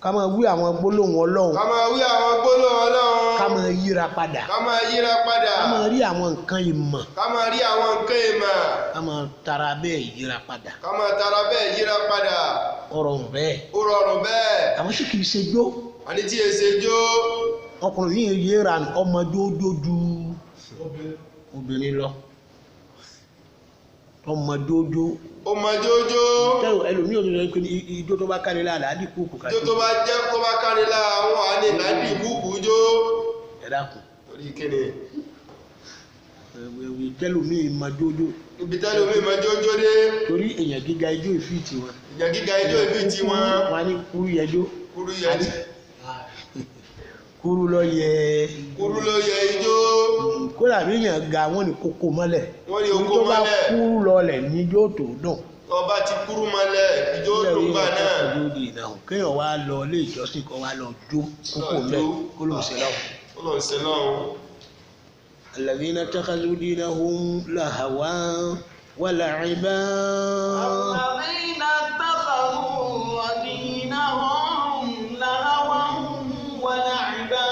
ká máa wí àwọn gbólóhùn Ọlọ́run, Ká máa wí àwọn gbólóhùn Ọlọ́run. ká máa yíra padà, Ká máa yíra padà. ká máa rí àwọn nǹkan ìmọ̀, Ká máa rí àwọn nǹkan ìmọ̀. ká máa tara bẹ́ẹ̀ yíra padà. Ká máa tara bẹ́ẹ̀ yíra padà. Ó rọrùn bẹ́ẹ̀. Ó rọrùn bẹ́ẹ̀. Àwọn sì kìí ṣe jó. Àní tí èsè jó. Ọkùnrin yìí yéra ọmọ jójó ju obìnrin lọ. Ọmọ jójó. Ọmọ jójó. Tẹ́wọ̀ ẹlòmíì ò ní lọ pé ijó tó bá kárí lára àdí kúkú kárí. Ijó tó bá jẹ́ tó bá kárí lára àwọn àní ìlàdí kúkú jó. Ẹ dákun. Torí kíni? Tẹ́lòmíì mọ jójó. Ibi tẹ́lòmíì mọ jójó dé. Torí èèyàn gíga ijó ìfìtì wọn. Èèyàn gíga ijó ìfìtì wọn. Wọn á ní kúrú yẹjó. Kúrú yẹjó. Kúrú ló yẹ. Kúrú ló yẹ ijó. Kódà bí èèyàn ga wọ́n ní kókó mọ́lẹ̀. Wọ́n ní okó tó bá mọ́lẹ̀. kúrú lọlẹ̀ ní ijó tó dùn. Ọba ti kúrú mọ́lẹ̀ ijó dùn gbà náà. Kéèyàn wá lọ ilé ìjọsìn kan wá lọ jó kókó mẹ́ kó ló ń ṣe lọ́wọ́. Kó ló ń ṣe lọ́wọ́. الذين اتخذوا دينهم لهوا ولعبا. الذين اتخذوا دينهم لهوا ولعبا.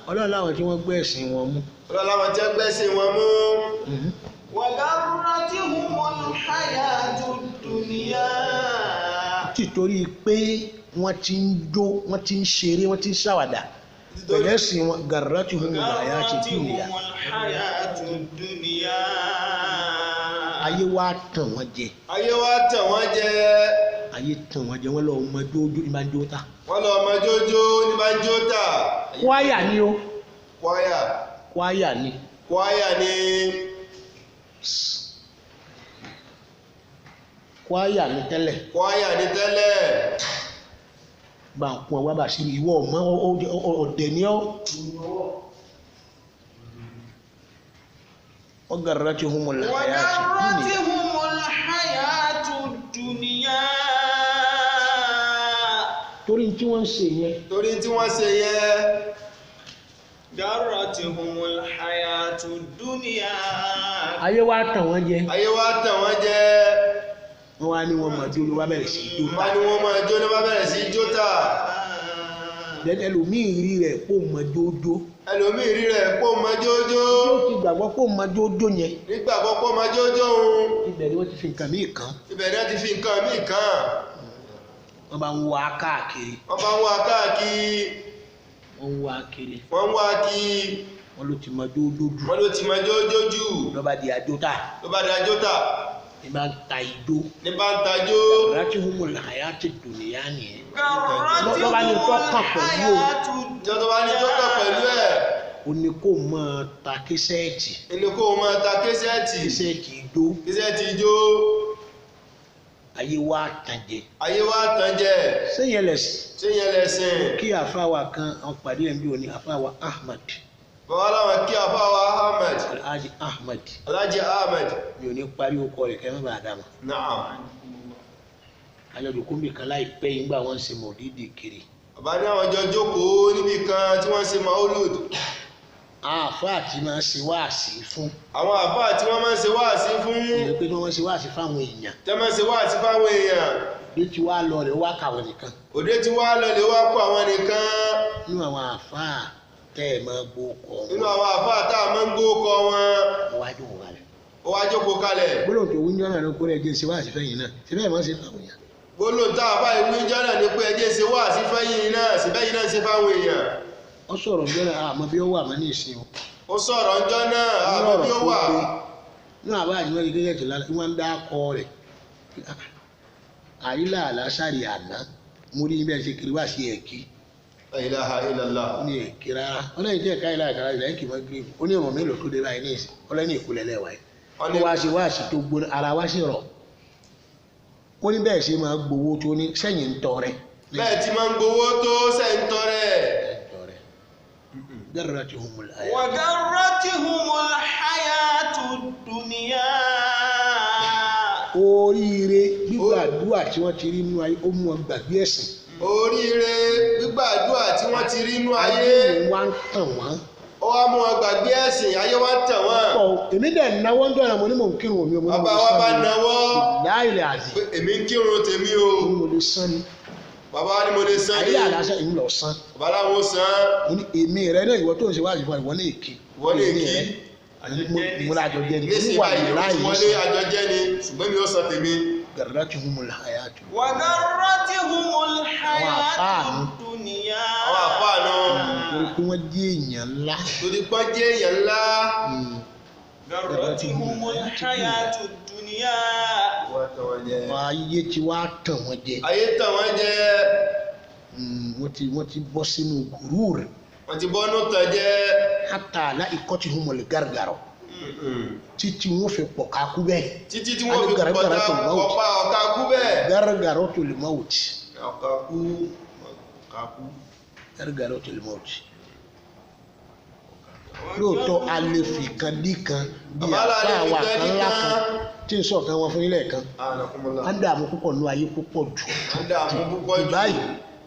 Ọlọ́run láwọn tí wọ́n gbé ẹ̀sìn wọn mú. Ọlọ́run láwọn tí wọ́n gbé ẹ̀sìn wọn mú. وغرتهم الحياة الدنيا. Títorí pé wọ́n ti ń jó, wọ́n ti ń ṣeré, wọ́n ti ń ṣàwàdà. Pẹ̀lú ẹ̀sìn wọn garratuhumul hayatud dunya. Ayé wa tàn wọ́n jẹ. Ayé wa tàn wọ́n jẹ. Ayé tàn wọ́n jẹ, wọ́n lọ ọmọ jójó ní máa ń jó ta. Wọ́n lọ ọmọ jójó ní máa ń jó ta. Kwaya ni o. Kwaya. Kwaya ni. Kwaya ni. Kwaya ní tẹ́lẹ̀. Kwaya ní tẹ́lẹ̀. Bá ń kún ọ wá Bàṣírù ìwọ ọmọ ọ̀dẹ̀ ni ọ́. Wọ́n وغرتهم الحياة الدنيا. Torí tí wọ́n ń ṣe yẹn. Torí tí wọ́n ṣe yẹn. غرتهم الحياة الدنيا. Ayé wa tàn wọ́n jẹ. Ayé wa tàn wọ́n jẹ. Wọ́n wá ní wọ́n máa jó ló wá bẹ̀rẹ̀ sí í jó Wọ́n ní wọ́n máa jó ló bá bẹ̀rẹ̀ sí í jó tà. Then ẹlòmíì rí rẹ̀ kó mọ jójó. Ẹlòmíì rí rẹ̀ kó mọ jójó. Yóò ti gbàgbọ́ kó mọ jójó yẹn. Nígbàgbọ́ kó mọ jójó òun. Ibẹ̀ ni wọ́n ti fi nǹkan míì kàn. Ibẹ̀ ni wọ́n ti fi nǹkan míì kàn. Wọ́n bá ń wá káàkiri. Wọ́n bá ń wá káàkiri. Wọ́n ń wá kiri. Wọ́n ń wá kiri. Wọ́n ló ti mọ jójó jù. Wọ́n ló ti mọ jójó jù. Ló bá di àjótà. Ló bá di àjótà. Ní bá ń ta ijó. Ní bá ń ta ijó. Gharratuhumul hayatud dunya nìyẹn. Lọ́ba Lọ́ba ní tó kàn pẹ̀lú o. Ìjọ tó bá ní tó kàn pẹ̀lú ẹ̀. Ó ní kó máa ta késẹ́ẹ̀tì. Ó ní kó máa ta késẹ́ẹ̀tì. Késẹ́ẹ̀tì ijó. Késẹ́ẹ̀tì ijó. Ayé wa tàn jẹ. Ayé wa tàn jẹ. Ṣé yẹn lẹ̀sìn? Ṣé yẹn lẹ̀sìn? Kí àfáwà kan àwọn pàdé ẹ̀ ń bí òní àfáwà Ahmad. Bàbá láwọn kí àfáwà Ahmad. Alhaji Ahmad. Alhaji Ahmad. Mi ò ní parí okọ rẹ̀ kẹ́ mọ́ bàa dà mọ́. Naam. Àjọ̀dún kúnbì kan láìpẹ́ yìí ńgbà wọ́n ń ṣe mọ̀lídìí kiri. Bàbá ní àwọn jọ jókòó níbi kan tí wọ́n ń ṣe maulud. Àáfàá tí máa ń ṣe wáàsí fún. Àwọn àáfàá tí wọ́n máa ń ṣe wáàsí fún. Ìyẹn pé wọ́n ṣe wáàsí fáwọn èèyàn. Tẹ́ máa ń ṣe wáàsí fáwọn èèyàn. Òde tí wàá lọ rẹ̀ wá kàwọn nìkan. Òde tí wàá lọ lè wá kó àwọn nìkan. Nínú àwọn àáfàá tẹ́ ẹ̀ máa gbó kọ wọn. Nínú àwọn àáfàá tá a máa ń gbó kọ wọn. Ó wá jókòó kalẹ̀. Ó wá jókòó kalẹ̀. Gbólóhùn tó wíńjọ́ náà ló kó rẹ̀ jẹ́ ṣe wáàsí fẹ́yìn náà. Ṣé bẹ́ẹ̀ máa ń ṣe fáwọn èèyàn? Gbólóhùn tá a bá ìwé ìjọ náà ni pé ẹjẹ́ ṣe wáàsí fẹ́yìn náà ṣe bẹ́yìn náà ṣe fáwọn èèyàn. Ó sọ̀rọ̀ ńjọ́ náà àmọ́ bí ó wà mọ́ ní ìsìn o. Ó sọ̀rọ̀ ńjọ́ náà àmọ́ bí ó wà. Ní àbá àjùmọ̀ yìí kékeré tó lálẹ́ wọ́n ń dá akọ rẹ̀. Àyílà àlásàrì àná mo rí bẹ́ẹ̀ ṣe kiri wá sí ẹ̀kí. La ilaha illallah. Ó ní ẹ̀kí rárá. Ó lẹ́yìn tí ẹ̀ka ìlà àkàrà ìlà ẹ̀kí mọ́ gírí. Ó ní ọmọ mélòó tó dé báyìí ní ìsìn. Ó lẹ́yìn ìkulẹ̀ lẹ́wà yìí. Ó wá sí wáàsí tó gbóná ara wá sí rọ̀. Ó ní bẹ́ẹ̀ ṣe máa gbowó tó ní sẹ́yìn ń tọrẹ. Bẹ́ẹ̀ ti máa ń gbowó tó sẹ́yìn ń tọrẹ. Garratihumul hayatu. Wa garratihumul hayatud dunya. Oríire gbígbàdúrà tí wọ́n ti rí inú ayé ó mú wọn gbàgbé ẹ̀sìn. Oríire gbígbàdúrà tí wọ́n ti rí inú ayé. Ayé wa ń tàn wọ́n. Ó wá mú wọn gbàgbé ẹ̀sìn, ayé wa ń tàn wọ́n. Pọ̀ èmi dẹ̀ náwó ń dọ̀nà mo ní mò ń kírun omi omi. Bàbá wa bá náwó. Láìlẹ̀ àzì. Èmi ń kírun tèmi o. Mo lè san ni. Bàbá wa ni mo lè san ni. Ayé àlàáṣẹ ìlú lọ san. Bàbá làwọn san. Mo ní èmi rẹ náà ìwọ tó ń ṣe wáàsí fún ìwọ ní èkì. Ìwọ ní èkì. Mo lájọ jẹ ni. Nísìnyí báyìí wọlé àjọ jẹ ni ṣùgbọ́n mi ò san tèmi. Garratihumul hayatu. Wa garratihumul hayatud dunya. Àwọn àfáà náà. Torí pé wọ́n jẹ́ èèyàn ńlá. Torí pé wọ́n jẹ́ èèyàn ńlá. Garratihumul hayatud dunya. Ayé tí wàá tàn wọ́n jẹ. Ayé tàn wọ́n jẹ. Wọ́n ti bọ́ sínú gùrúùrù. Wọ́n ti bọ́ nù tàn jẹ. Hátà láìkọ́tihumul gàrgàrọ̀. Títí wọ́n fi pọ̀ ká kú bẹ́ẹ̀. Títí tí wọ́n fi pọ̀ ká ọ̀ká kú bẹ́ẹ̀. Gargaratul maut. Ọ̀ká kú. Ọ̀ká kú. Gargaratul maut. Lóòótọ́ a lè fi kan dí kan bí àwa kan ńlá kan tí n sọ̀kan wọn fún ilé kan. A ń dààmú púpọ̀ nínú ayé púpọ̀ jù. Báyìí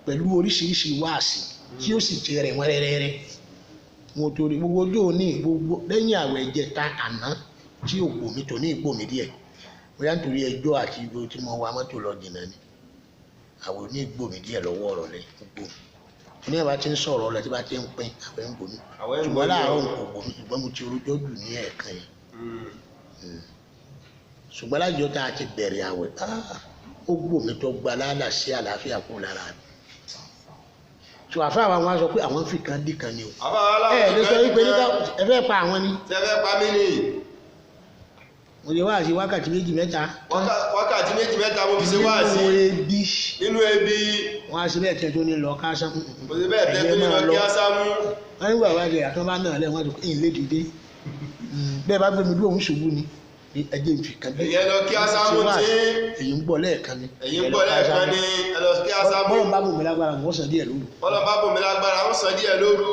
pẹ̀lú oríṣiríṣi wáàsí tí ó sì jẹ rẹ̀ wọ́n rẹ́rẹ́rẹ́. Mo torí gbogbo ojú òní gbogbo lẹ́yìn àwẹ̀ ìjẹta àná tí ò gbòmí tó ní ìgbòmí díẹ̀ bóyá nítorí ẹjọ́ àti ibi tí mo wa mọ́tò lọ jìnnà ni àwẹ̀ òní ìgbòmí díẹ̀ lọ́wọ́ ọ̀rọ̀ lẹ gbogbo ní ìbá ti ń sọ̀rọ̀ ọ̀rọ̀ tí bá ti ń pín àwẹ̀ ń gbòmí ṣùgbọ́n láàárọ̀ kò gbòmí ṣùgbọ́n mo ti rojọ́ jù ní ẹ̀ẹ̀kan yẹn ṣùgbọ́n lájọ tá a ti bẹ̀rẹ̀ àwẹ̀ ó gbòmí tó gba lálà sí àlàáfíà kú lára mi. So àfa àwọn wa sọ pé àwọn fi kan dí kan ni o. Ẹ lè sọ wípé nígbà ẹ fẹ́ pa àwọn ni. Ṣé fẹ́ pa mí ni. Mo ṣe wáàsí wákàtí méjì mẹ́ta. Wákàtí méjì mẹ́ta mo fi ṣe wáàsí. Nínú ebi. Nínú ebi. Wọ́n á ṣe bẹ́ẹ̀ tẹ́ tó ní lọ ká sán. Mo ṣe bẹ́ẹ̀ tẹ́ tó ní lọ kí á sá mú. Wọ́n nígbà wá jẹ àtọ́ bá náà lẹ̀ wọ́n ti kó ìlé dìde. Bẹ́ẹ̀ bá gbé mi dúró òun ṣubú ni. Ní ẹjẹ́ ń fi kan bí. Ẹ̀yẹ lọ kí asámú tí. Èyí ń gbọ́ lẹ́ẹ̀kan ni. Èyí ń gbọ́ lẹ́ẹ̀kan ni. Ẹ lọ kí asámú. Bọ́lọ̀ bá bò mí lágbára wọ́n sàn díẹ̀ lóru. Bọ́lọ̀ bá bò mí lágbára wọ́n sàn díẹ̀ lóru.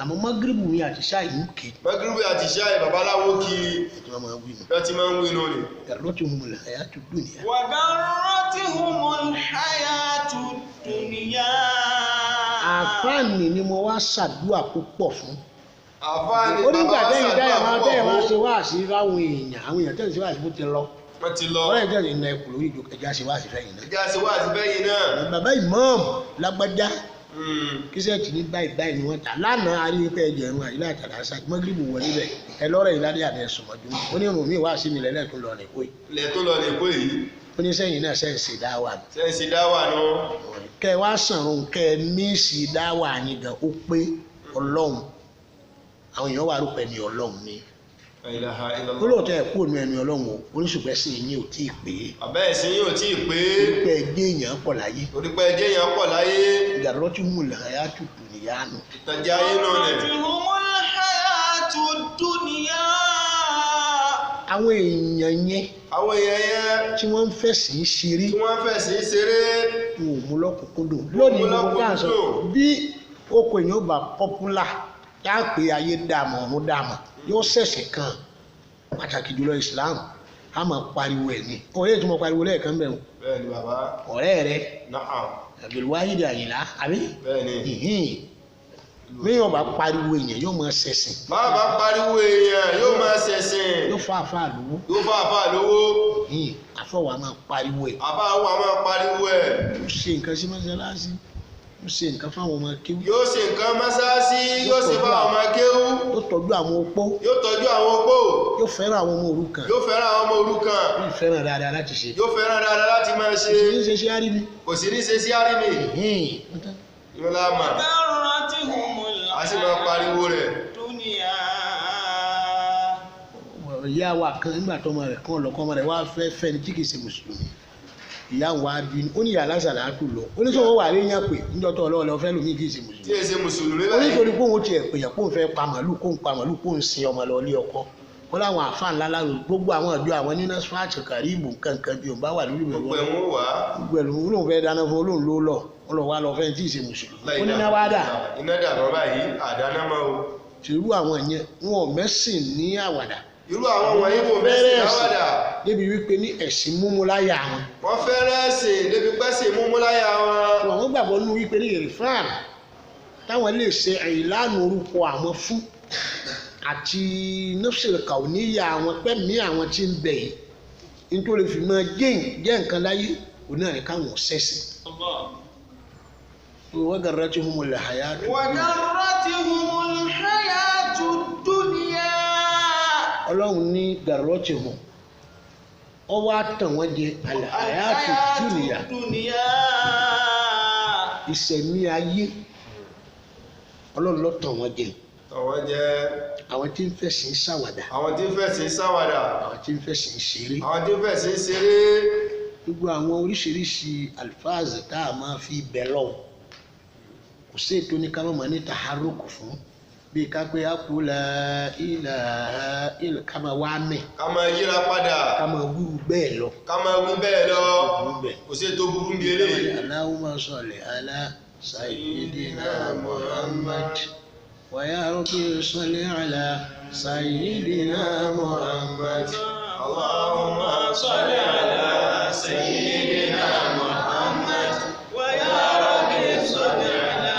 Àmọ́ mọ́gírìbù mi àti ṣáì ń kì. Mọ́gírìbù àti ṣáì babaláwo kì. Ẹ̀jẹ̀ wọn máa ń wí nù. Bẹ́ẹ̀ ti máa ń wí nù ni. Garratihumul hayatud dunya. Wa garratihumul hayatud dunya. Àfáàní ni mo wá ṣàdúà púpọ̀ fún. Àfáàní onígbà bàbá tẹ́yìn ṣàdúrà táyà máa púpọ̀ tẹ́yìn máa fún. ṣe wáàsí fáwọn èèyàn, àwọn èèyàn tẹ́yìn ṣe wáàsí fún ti lọ. Wọ́n ti lọ. Ọ̀rẹ́ ìjọ ìnà ẹ̀kú lórí ìjọ ẹja ṣe wáàsí fẹ́yìn náà. Ẹja ṣe wáàsí fẹ́yìn náà. Bàbá ìmáàmù lágbájá kíṣẹ́ẹ̀tì ní báyìí báyìí ni wọ́n ta lánàá a rí pé ẹgbẹ̀rún àyílá àtàlà ṣá mọ́gìrìbù wọlé bẹ̀ ẹ lọ́rọ̀ ìlàdí àti ẹ̀sùn mọ́jú ó ní irun mi wá sí mi lẹ́lẹ́kùn lọ ní kóyì Ilẹ̀ tó lọ ní kó yìí. ó ní sẹ́yìn náà sẹ́yìn ṣe dáwà nù. Sẹ́yìn ṣe dáwà nù. Kẹ wá sàrùn kẹ míìsì dáwà yín gan ó pé ọlọ́run àwọn èèyàn wà rúpẹ́ ní ọlọ́run ni. La ilaha illallah. Ó lóòótọ́ ẹ̀ kúrò ní ẹnu ọlọ́run o oníṣùgbẹ́ sì yín ò tí ì pé. Bàbá ẹ̀sìn yín ò tí ì pé. Torí pé ẹgbẹ́ èèyàn pọ̀ láyé. Torí pé ẹgbẹ́ èèyàn pọ̀ láyé. Garratihumul hayatud dunya nù. Ìtànjẹ ayé náà nẹ̀. Garratihumul hayatud dunya. Àwọn èèyàn yẹn. Àwọn èèyàn yẹn. Tí wọ́n ń fẹ̀sìn ṣeré. Tí wọ́n ń fẹ̀sìn ṣeré. Wọn ò mú lọ́kùnkúndùn. Lónìí gbogbo tá à ń sọ bí oko èèyàn bá pọ́pùlà tá a pè ayé dààmú ọ̀run dààmú yóò ṣẹ̀ṣẹ̀ kan pàtàkì jùlọ Islam a máa pariwo ẹ̀ ní. Ọ̀rẹ́ tí mo pariwo lẹ́ẹ̀kan bẹ̀rù. Bẹ́ẹ̀ni bàbá. Ọ̀rẹ́ rẹ. Na'am. Abdulwahid Àyìnlá àbí. Bẹ́ẹ̀ni. Míyàn bá pariwo èèyàn yóò máa ṣẹ̀sìn. Bàbá pariwo èèyàn yóò máa ṣẹ̀sìn. Yóò fa àfa lówó. Yóò fa àfa lówó. Àfọwọ́ a máa pariwo ẹ̀. Àfọwọ́ a máa pariwo ẹ̀. Ó ṣe nǹkan sí mọ́ṣáláṣí. Ó ṣe nǹkan fáwọn ọmọ kéwú. Yóò ṣe nǹkan mọ́ṣáláṣí, yóò ṣe fáwọn ọmọ kéwú. Yóò tọ́jú àwọn opó. Yóò tọ́jú àwọn opó. Yóò fẹ́ràn àwọn ọmọ òrukàn. Yóò fẹ́ràn àwọn ọmọ òrukàn. Yóò fẹ́ràn dáadáa láti ṣe. Yóò fẹ́ràn dáadáa láti máa ṣe. Kò sì ní ṣe sí àrími. Kò sì ní ṣe sí àrími. Yóò láàmà. A sì máa pariwo rẹ̀. Ìyá wa kan nígbà tó ọmọ rẹ̀ kan lọ́kọ́ ọmọ rẹ̀ wá fẹ́ fẹ́ ni tí kìí ṣe mùsùlùmí. Ìyá wa bí ó ní yàrá sàlátù lọ ó ní sọ wọn wà léyìn pé níjọ́ tó ọlọ́wọ́ lọ fẹ́ lómi kìí ṣe mùsùlùmí. Tí èsè mùsùlùmí ó báyìí. nítorí pé òun tiẹ̀ pèyàn kóun fẹ́ pa màálù kóun pa màálù kóun sin ọmọ lọ ilé ọkọ ó láwọn àfa ńlá lárò gbogbo àwọn àjọ àwọn nínú sfáàtì kàríìbù nǹkankan bí òun bá wà lórí ìbẹ̀rù Gbogbo ẹ̀ ń wà. Gbogbo ẹ̀ lòun fẹ́ dáná fún olóhùn ló lọ ó lọ wá lọ fẹ́ tí ì ṣe mùsùlùmí. Ó ní náà wá dà. Iná dà lọ báyìí àdáná máa o. Tìrú àwọn yẹn wọn ò mẹ́sìn ní àwàdà. Irú àwọn wọ̀nyí kò mẹ́sìn láwàdà. Débi wípé ní ẹ̀sìn múmú láyà wọn. Wọ́n fẹ́rẹ́ ẹ̀sìn débi pẹ́sìn múmú láyà wọn. Àwọn gbàgbọ́ nínú wípé ní ìrìfáàn táwọn lè ṣe ìlànà orúkọ àwọn fún àti nọ́fṣìlì kàwéníyà àwọn pẹ́ẹ́mí àwọn tí ń bẹ̀ yìí nítorí fi máa jẹ́ nǹkan láyé òun náà ní káwọn ṣẹ̀sìn. Wa garratihumul hayatu. Wa garratihumul hayatud dunya. Ọlọ́run ní garratihum ọ wá tàn wọ́n jẹ al-hayatu dunya. Ìṣẹ̀mí ayé Ọlọ́run ló tàn wọ́n jẹ. Tàn wọ́n jẹ. Àwọn tí ń fẹ̀sìn ṣàwàdà. Àwọn tí ń fẹ̀sìn ṣàwàdà. Àwọn tí ń fẹ̀sìn ṣeré. Àwọn tí ń fẹ̀sìn ṣeré. Gbogbo àwọn oríṣiríṣi alifáàzì tá a máa fi bẹ̀ lọ́wọ́ kò sí ètò ní ká má máa ní taharuku fún bíi ká pé akula ilà ilà ká máa wá mẹ́. Ká máa yíra padà. Ká máa wíwú bẹ́ẹ̀ lọ. Ká máa wí bẹ́ẹ̀ lọ. Kò sí ètò burú bí eléyìí. Allahumma salli ala sayyidina Muhammad wa ya rabbi salli ala sayyidina Muhammad. Allahumma salli ala sayyidina Muhammad wa ya rabbi salli ala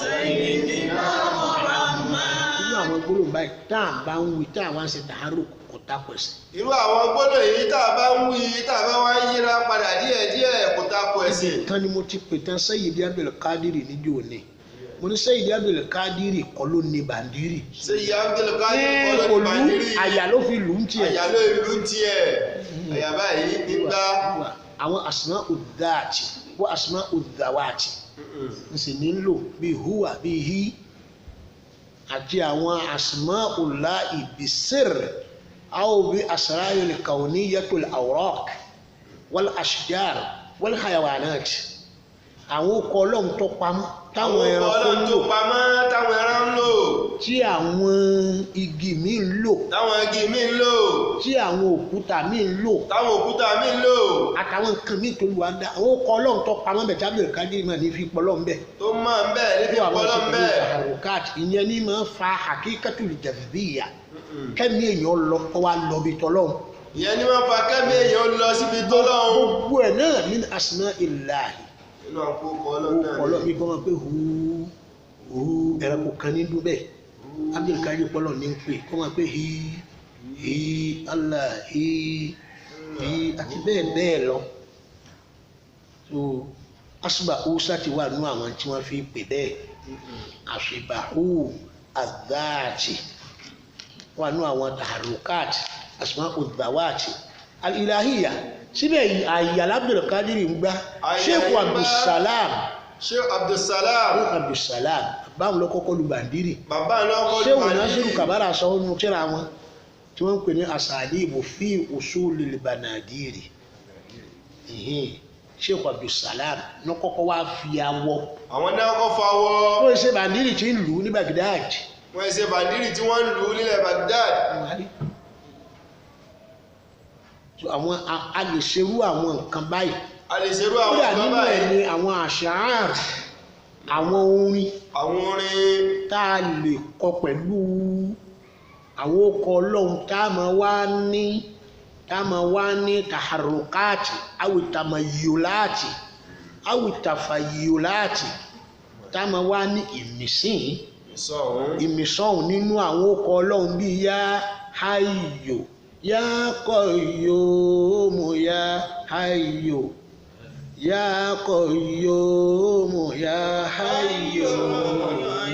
sayyidina Muhammad. Irú àwọn gbólóhùn báyìí tá a bá ń wí tá a wá ń ṣe tàárò kò tako ẹ̀sìn. Irú àwọn gbólóhùn yìí tá a bá ń wí tá a bá wá ń yíra padà díẹ̀díẹ̀ kò tako ẹ̀sìn. Kan ni mo ti pè tán Sayyidi Abdul Kadiri níjó ni mo ní Sayyidi Abdul Kadiri kọ́ ló ní bàndírì. Sayyidi Abdul Kadiri kọ́ ló ní bàndírì. Àyà ló fi lù ú tiẹ̀. Àyà ló lù ú tiẹ̀. Àyà báyìí ní gbá. Àwọn asma'u dhati wa asma'u dhawati n sì ní lò bíi huwa bíi hi àti àwọn asma'ullahi bisirr aw bi asraril kawniyyatil awraq wal ashjar wal hayawanat. Àwọn okọ̀ ọlọ́run tó pamọ́ táwọn ẹranko ń lò táwọn ẹran ń lò tí àwọn igi mi ń lò, Táwọn igi mi ń lò. tí àwọn òkúta mi ń lò, Táwọn òkúta mi ń lò. àtàwọn nǹkan mi tó lù wá dá àwọn ọkọ Ọlọ́run tó pamọ́ bẹ̀ tábìlì kájí mà ní fi pọlọ́ ń bẹ̀. Tó máa ń bẹ̀ níbi Bí àwọn ìpọlọ́ ń ṣe bẹ̀. pẹ̀lú àròkàtì ìyẹn ní máa ń fa àkíkàtù jàdìbíyà kẹ́mi èèyàn lọ kọ́ wa lọ bí tọ́lọ́run. Ìyẹn ni wọ́n fa kẹ́mi èèyàn lọ síbi tó lọ́hùn. Gbogbo ẹ̀ náà min asma'illahi. Nínú àkókò Ọlọ́run náà Ọlọ́run ni. mi kọ́ máa pé hu hu ẹranko kan ní dúbẹ̀ Abdulkadir pọ́lọ̀ ní ń pè kọ́ máa pé hi hi Allah hi hi àti bẹ́ẹ̀ bẹ́ẹ̀ lọ. So asuba usa ti wà nú àwọn tí wọ́n fi pè bẹ́ẹ̀, àṣìbàhù àdáàtì wà nú àwọn tàrùkàtì asma udawati alilahiya. Síbẹ̀ àyàlá Abdulkadir ń gbá Sheikh Abdulsalam. Sheikh Abdulsalam. Sheikh Abdulsalam báwọn lọ kọ́kọ́ lu bàndírì. Bàbá náà kọ́ lu Sheikh bàndírì. Nasiru Kabara sọ ọ́nù tíra wọn tí wọ́n ń pè ní asalibu fi usulil banadiri. Sheikh Abdulsalam ní kọ́kọ́ wá fi awọ. Àwọn náà kọ́ fawọ́. Wọ́n ṣe bàndírì tí ń lù ú ní Baghdad. Wọ́n ṣe bàndírì tí wọ́n ń lù ú nílẹ̀ Baghdad. So àwọn a lè ṣerú àwọn nǹkan báyìí. A lè ṣerú àwọn Kódà nǹkan nínú ẹ̀ báyìí. ni àwọn àṣàr, àwọn orin Àwọn orin. tá a lè kọ pẹ̀lú àwọn okọ̀ Ọlọ́run tá a máa wá ní tá a máa wá ní taharukati awitamayolati awitafayolati tá a máa wá ní ìmísìn Sọ̀hún. ìmísọ̀hún nínú àwọn okọ̀ Ọlọ́run bíi yá hayyo yá qayyumu yá hayyo yá qayyumu yá hayyo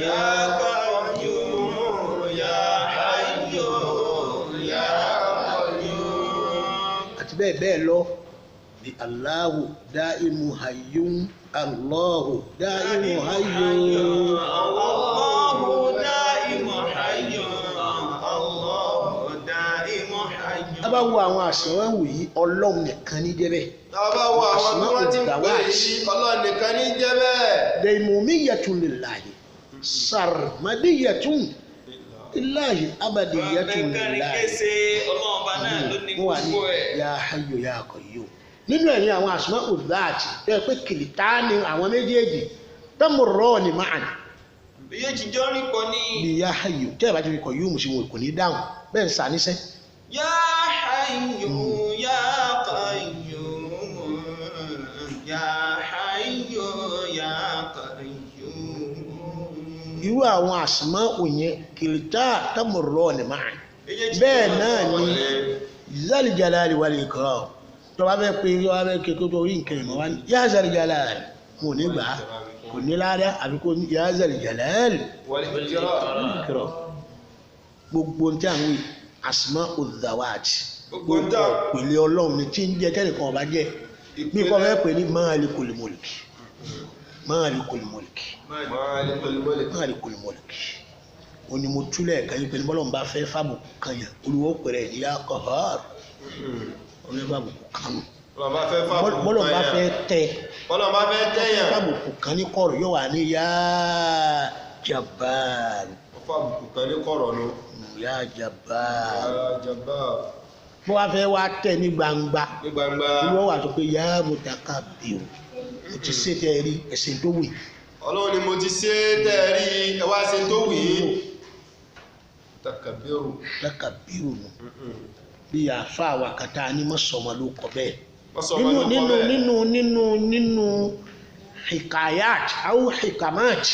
yá Qayyum ya Hayyu ya Qayyum. àti bẹ́ẹ̀ bẹ́ẹ̀ lọ bí Allahu dáìmù hayyun Allahu dáìmù hayyun. Allahu daimu hayyun. Allahu daimu hayyun. Tá bá wo àwọn àsìwọ̀n yìí, Ọlọ́run nìkan ní jẹ́ bẹ́ẹ̀. Tá a bá wo àwọn tí wọ́n ti ń pè yìí, Ọlọ́run nìkan ní jẹ́ bẹ́ẹ̀. Daimumiyatun lillahi sarmadiyatun lillahi abadiyatun Bẹ́ẹ̀ lillahi. kése Ọlọ́run ọba náà ló ní Wọ́n wà ní gbogbo ẹ̀. ya hayyu ya qayyum. Nínú ẹ̀yìn àwọn àsìwọ̀n òdáàtì tẹ́ pé kìlìtá ni àwọn méjèèjì tamurrani ma'an. Méjèèjì jọ rìn pọ̀ ní. Bí ya hayyu tẹ́ ẹ̀ bá ti fi qayyum sí wọn kò ní dáhùn bẹ́ẹ̀ ń sàníṣẹ́. Ya Hayyu ya Qayyum ya Hayyu ya Qayyum. Irú àwọn àsìmọ́ òyìn kìlìtá tamurrani ma'an. Méjèèjì Bẹ́ẹ̀ jọ rìn náà pọ̀ ni zali jalali wal ikram tó bá fẹ́ pé tó bá fẹ́ ké tó rí nǹkan ìmọ̀ wá ní yá zali jalali mo ní gbà á kò ní ládá àbí kò ní yá zali jalali Wal ikram. wal ikram. Gbogbo tí a ń wí asma udawat Gbogbo ń tà. pèlè Ọlọ́run ni tí ń jẹ tẹ́nìkan ọba jẹ bí kò fẹ́ pè ní malikul mulki malikul mulki Malikul mulk. malikul mulki ó ní mo túlẹ̀ kan yín pé ní bọ́lọ̀ ń bá fẹ́ fábùkù kan yẹn olùwọ́ pẹ̀rẹ̀ ní yá Qahhar ọlọ́run fábùkù kan nù. Bọ́lọ̀ bá fẹ́ fábùkù bọ́lọ̀ bá kan fẹ́ yàn. tẹ Bọ́lọ̀ bá fẹ́ tẹ̀yàn. fábùkù kan ní kọ̀rọ̀ yóò wà ní yá Jabbar Ó fábùkù kan ní kọ̀rọ̀ nu. yá Jabbar Ya Jabbar. bó wá fẹ́ wá tẹ̀ ní gbangba Ní gbangba. olùwọ́ wà tó pé yá Mutakabbir mo ti ṣe tẹ́ rí ẹ̀sìn tó wù yìí. Ọlọ́run ni mo ti ṣe é tẹ́ ẹ rí ẹ wá ṣe tó wù yín. Takabiru. Mutakabbir nù bí àfa àwa kàtà ni mo sọmọ ló kọ bẹ́ẹ̀. Wọ́n sọ ọmọ nínú ló kọ nínú bẹ́ẹ̀. nínú nínú nínú hikayat aw hikamat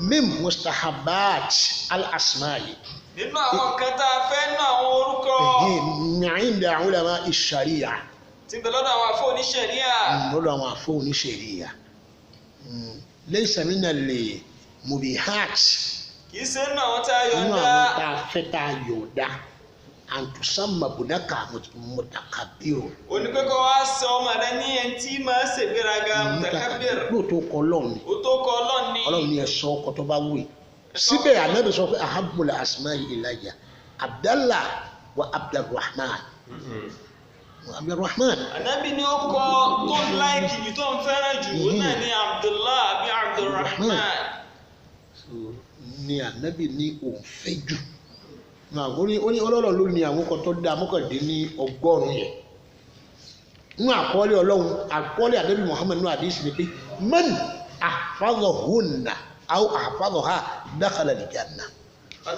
mim mustahabat al asma'i Nínú àwọn nǹkan tá a fẹ́ nínú àwọn orúkọ min inda ulama sharia tí ń bẹ lọ́dọ̀ àwọn afọ oníṣẹ̀ríà. lọ́dọ̀ àwọn afọ oníṣẹ̀ríà laysa min al mubihat Kì í ṣe nínú àwọn tá a nínú yọ̀ǹda. àwọn tá a fẹ́ tá a yọ̀ọ̀dá an tusamma bunaka mutakabiru Onípẹ́kọ̀ wá sọ ọmọ rẹ ní ẹni tí máa ṣègbéraga mutakabbir. lóòótọ́ kọ Ọlọ́run ni. Ó tó kọ Ọlọ́run ní. Ọlọ́run ní ẹ sọ ọkọ tó bá wù yìí síbẹ̀ Ànábì sọ pé ahabbul asma'i ilayya Abdallah wa Abdulrahman wa Abdulrahman Ànábì ni ó kọ tó ń láìkì jù tó ń fẹ́ràn jù ó náà ní Abdullah àbí Abdulrahman. So, ní Ní ànábì ní òun fẹ́ jù. Ó ní ọlọ́run ló ní àwọn kan tó dá 99 yẹn. Nínú àkọọ́lẹ̀ ọlọ́run, àkọọ́lẹ̀ ànábì Muhammad nínú àdìsí ni pé man ahfadhahunna aw ahfadhaha dakhala al-janna.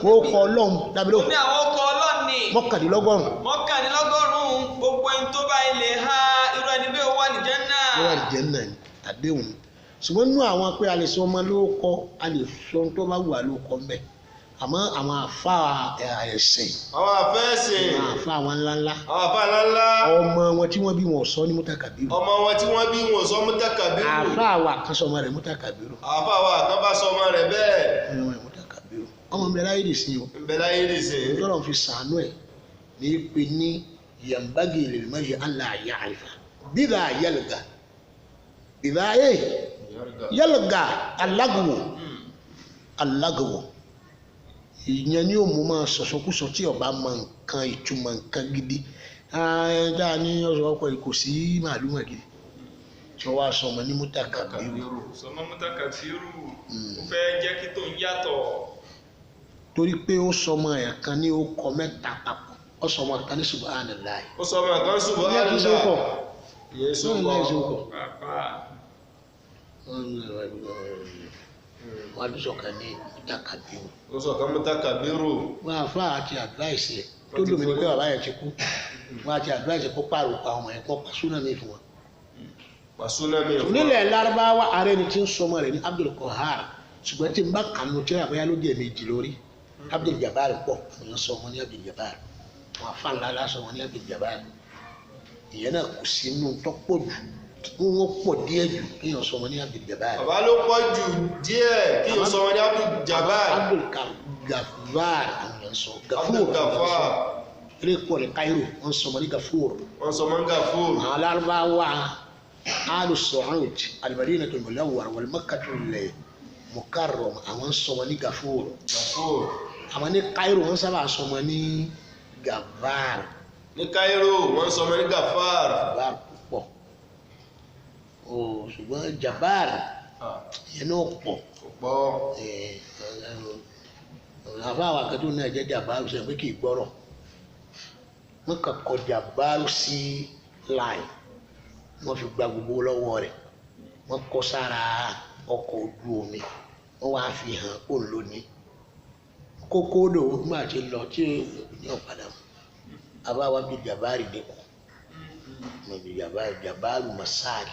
Ó kọ ọlọ́run dábìlì Ó ní àwọn ọkọ̀ ọlọ́run ní 99. 99 gbogbo ẹni tó bá ilé ha irú ẹni bẹ́ẹ̀ wà ní Jánnà. Ló wà ní Jánnà ni àdéhùn. Ṣùgbọ́n nínú àwọn pé a lè sọ ọmọ lóko, a lè sọ ohun tó bá wù wá lóko mbẹ. Àmọ́ àwọn àfa ẹ̀sìn, Àwọn àfẹ́sìn, àwọn àfa àwọn ńláńlá, àwọn àfa ńláńlá, ọmọ wọn tí wọ́n bí wọn sọ ní Mutakabiru. ọmọ wọn tí wọ́n bí wọn sọ Mutakabiru. Àfa àwọn àkànṣe ọmọ rẹ̀ Mutakabiru. Àfa wa kan bá sọ ọmọ rẹ̀ bẹ́ẹ̀. Ọmọ rẹ̀ Mutakabiru. Ọmọ mi láyé dì sí o. Ń bẹ láyé dì sí. Tọ́lọ̀ fi sànú ẹ̀ ní pé ní yambagi lil-mar'i alla ya'rifa bidha yalga bidha yalga alágùwò alágùwò. Ìyẹn ni ó mú máa sọ̀sọ̀kúsọ tí ọba mọ nǹkan ìtumọ̀ nǹkan gidi. Dáa ní ọ̀sọ̀ ọkọ̀ kò sí màálù mọ̀ gidi tí wọ́n wá sọ ọmọ ní Mutakabiru. Sọmọ Mutakabiru ó fẹ́ jẹ́ kí tòun yàtọ̀. Torí pé ó sọmọ ẹ̀ kan ní ó kọ mẹ́ta papọ̀, ó sọmọ kan ní Subhanallah. Ó sọ ọmọ kan Ìyá kìí ṣe Subhanallah. kọ̀. Ìyẹn sọ Subhanallah ṣe kọ́. kọ̀. Pàápàá. Wọ́n á sọ kan ní Mutakabiru. Ó sọ kan Mutakabiru. Wọ́n á fà àti advice ẹ̀ tó dùn mí ní pé bàbá yẹn ti kú. Wọ́n á ti advice kó pààrọ̀ pa ọmọ yẹn kó pa súnà mi fún wọn. Pàṣúná mi fún wa. Nílẹ̀ Lárúbáwá ààrẹ ni tí ń sọmọ rẹ̀ ní Abdul Qahar, ṣùgbọ́n tí n bá kànú tí àbáyá ló jẹ́ méjì lórí. Abdul Jabbar pọ̀, wọ́n sọ wọn ní Abdul Jabbar. Wọ́n afá ńlá lásán wọn ní Abdul Jabbar. Ìyẹn náà kò sí inú tó pọ̀ jù, wọ́n pọ̀ díẹ̀ jù kéèyàn sọ wọn ní Abdul Jabbar. Bàbá ló pọ̀ jù díẹ̀ kí o sọ wọn ní Abdul Jabbar. Abdul Gafar àwọn yẹn sọ. Gafur. Abdul Gafar. Eré pọ̀ ní Cairo, wọ́n sọ wọn ní Gafur. Wọ́n sọ wọn Gafur. Àwọn Lárúbáwá Alu Saud, Al-Madinatul Munawwara wal Makkatul Mukarrama, àwọn sọ wọn ní Gafur. Gafur. Àwọn ní Cairo wọ́n sábà sọ wọn ní Gafar. Ní Cairo wọ́n sọ wọn ní Gafar. Gafar púpọ̀. O ṣùgbọ́n Jabbar yẹn náà pọ̀. Kò pọ̀. Àfa àwọn akẹ́tọ́ náà jẹ́ Jabbar sọ pé kì í gbọ́rọ̀. Wọ́n kàn kọ Jabbar sí láì. Wọ́n fi gba gbogbo lọ́wọ́ rẹ̀. Wọ́n kọ sára ọkọ̀ ojú omi. Wọ́n wá fi hàn kó lónìí. Kókó lò ó nígbà tí lọ tí ní ọ̀padà mọ́. Àbá wa bí Jabbar dínkù. Mo bí Jabbar Jabbar Masad.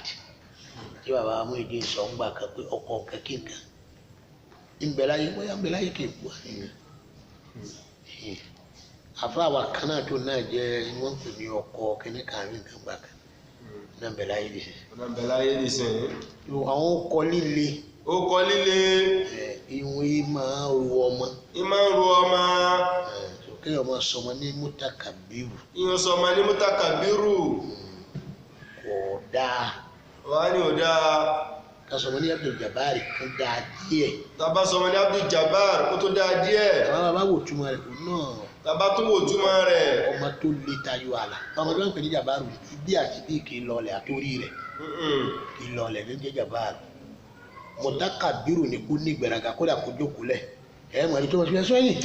Tí bàbá Muyideen sọ ń gbà kan pé ọkọ̀ nǹkan kí nǹkan. Nbẹ̀láyé bóyá nbẹ̀láyé kì í kú àyìn. Àfa wa kan náà tó náà jẹ́ wọ́n pè ní ọkọ̀ kíní kan àbí nǹkan gbà kan. Náà nbẹ̀láyé dì sí. Wọ́n ń bẹ láyé dì sí. Àwọn ọkọ̀ líle. Ó kọ líle. Ìwé máa ń ru ọmọ. Í máa ń ru ọmọ. Kéèyàn máa sọmọ ní Mutakabiru. Ìyẹn sọmọ ní Mutakabiru. Kò dáa. Wàá ní ò dáa. Ká sọmọ ní Abdul Jabbar kó dáa díẹ̀. Tàbá sọmọ ní Abdul Jabbar kó tó dáa díẹ̀. Àwọn bàbá wò túmọ̀ rẹ̀ kò náà. Tàbá tún wò túmọ̀ rẹ̀. Ọmọ tó le tayọ àlà. Ọmọ tó ń pè ní Jabbar bí àti bí kì í lọlẹ̀ àtórí rẹ̀. Kì í lọlẹ̀ ní jẹ́ Jabbar. Mutakabiru ni kó ní ìgbéraga kódà kó jókòó lẹ̀. Ẹ mọ̀ ẹni tó wọ́n ti fẹ́ sọ́yìn.